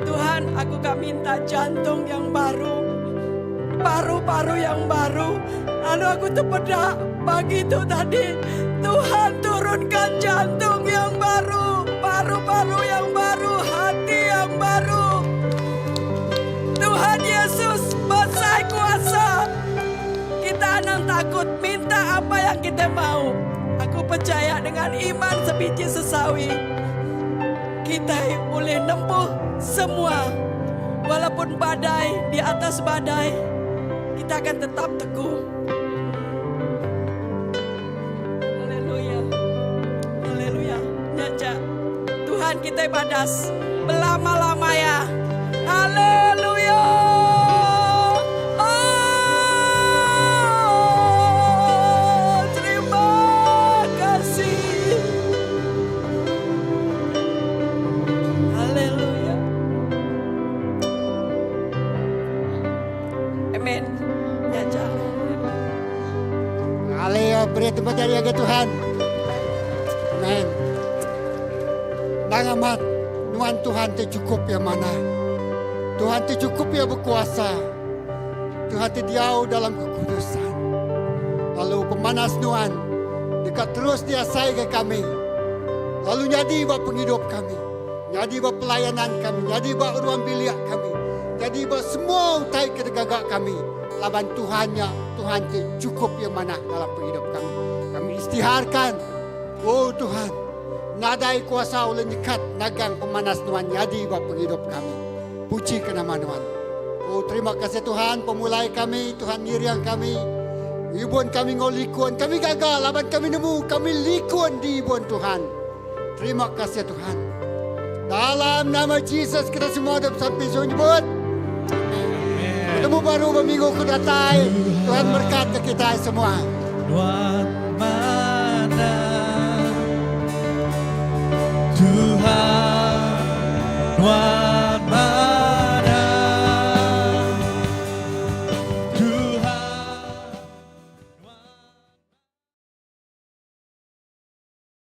Tuhan, aku gak minta jantung yang baru. Paru-paru yang baru. Lalu aku terpedak pagi itu tadi. Tuhan turunkan jantung yang baru. Paru-paru yang baru. Hati yang baru. Tuhan Yesus besar kuasa. Kita anang takut minta apa yang kita mau. Aku percaya dengan iman sebiji sesawi. Kita boleh nempuh semua. Walaupun badai di atas badai, kita akan tetap teguh. Haleluya. Haleluya. Nyaja. Tuhan kita badas berlama-lama ya. Haleluya. Oh, terima kasih. Haleluya. Amin. Nyaja. Haleluya, beri tempat jari agai Tuhan. Amen. Nang amat, nuan Tuhan ti cukup ya mana. Tuhan ti cukup ya berkuasa. Tuhan ti diau dalam kekudusan. Lalu pemanas nuan dekat terus diasai ke kami. Lalu nyadi ba penghidup kami. Nyadi ba pelayanan kami. Nyadi ba ruang bilik kami. Jadi ba semua utai ke gagak kami. Laban Tuhannya, Tuhan ti cukup yang mana dalam penghidup kami. Kami istiharkan, oh Tuhan, nadai kuasa oleh nyekat nagang pemanas Tuhan nyadi ba penghidup kami. Puji ke nama Tuhan. Oh terima kasih Tuhan pemulai kami, Tuhan ngiriang kami. Ibun kami ngolikun, kami gagal laban kami nemu, kami likun di ibun Tuhan. Terima kasih Tuhan. Dalam nama Jesus kita semua ada sampai nyebut. Bertemu baru berminggu ku datai. Tuhan berkat ke kita semua. Nuan mana.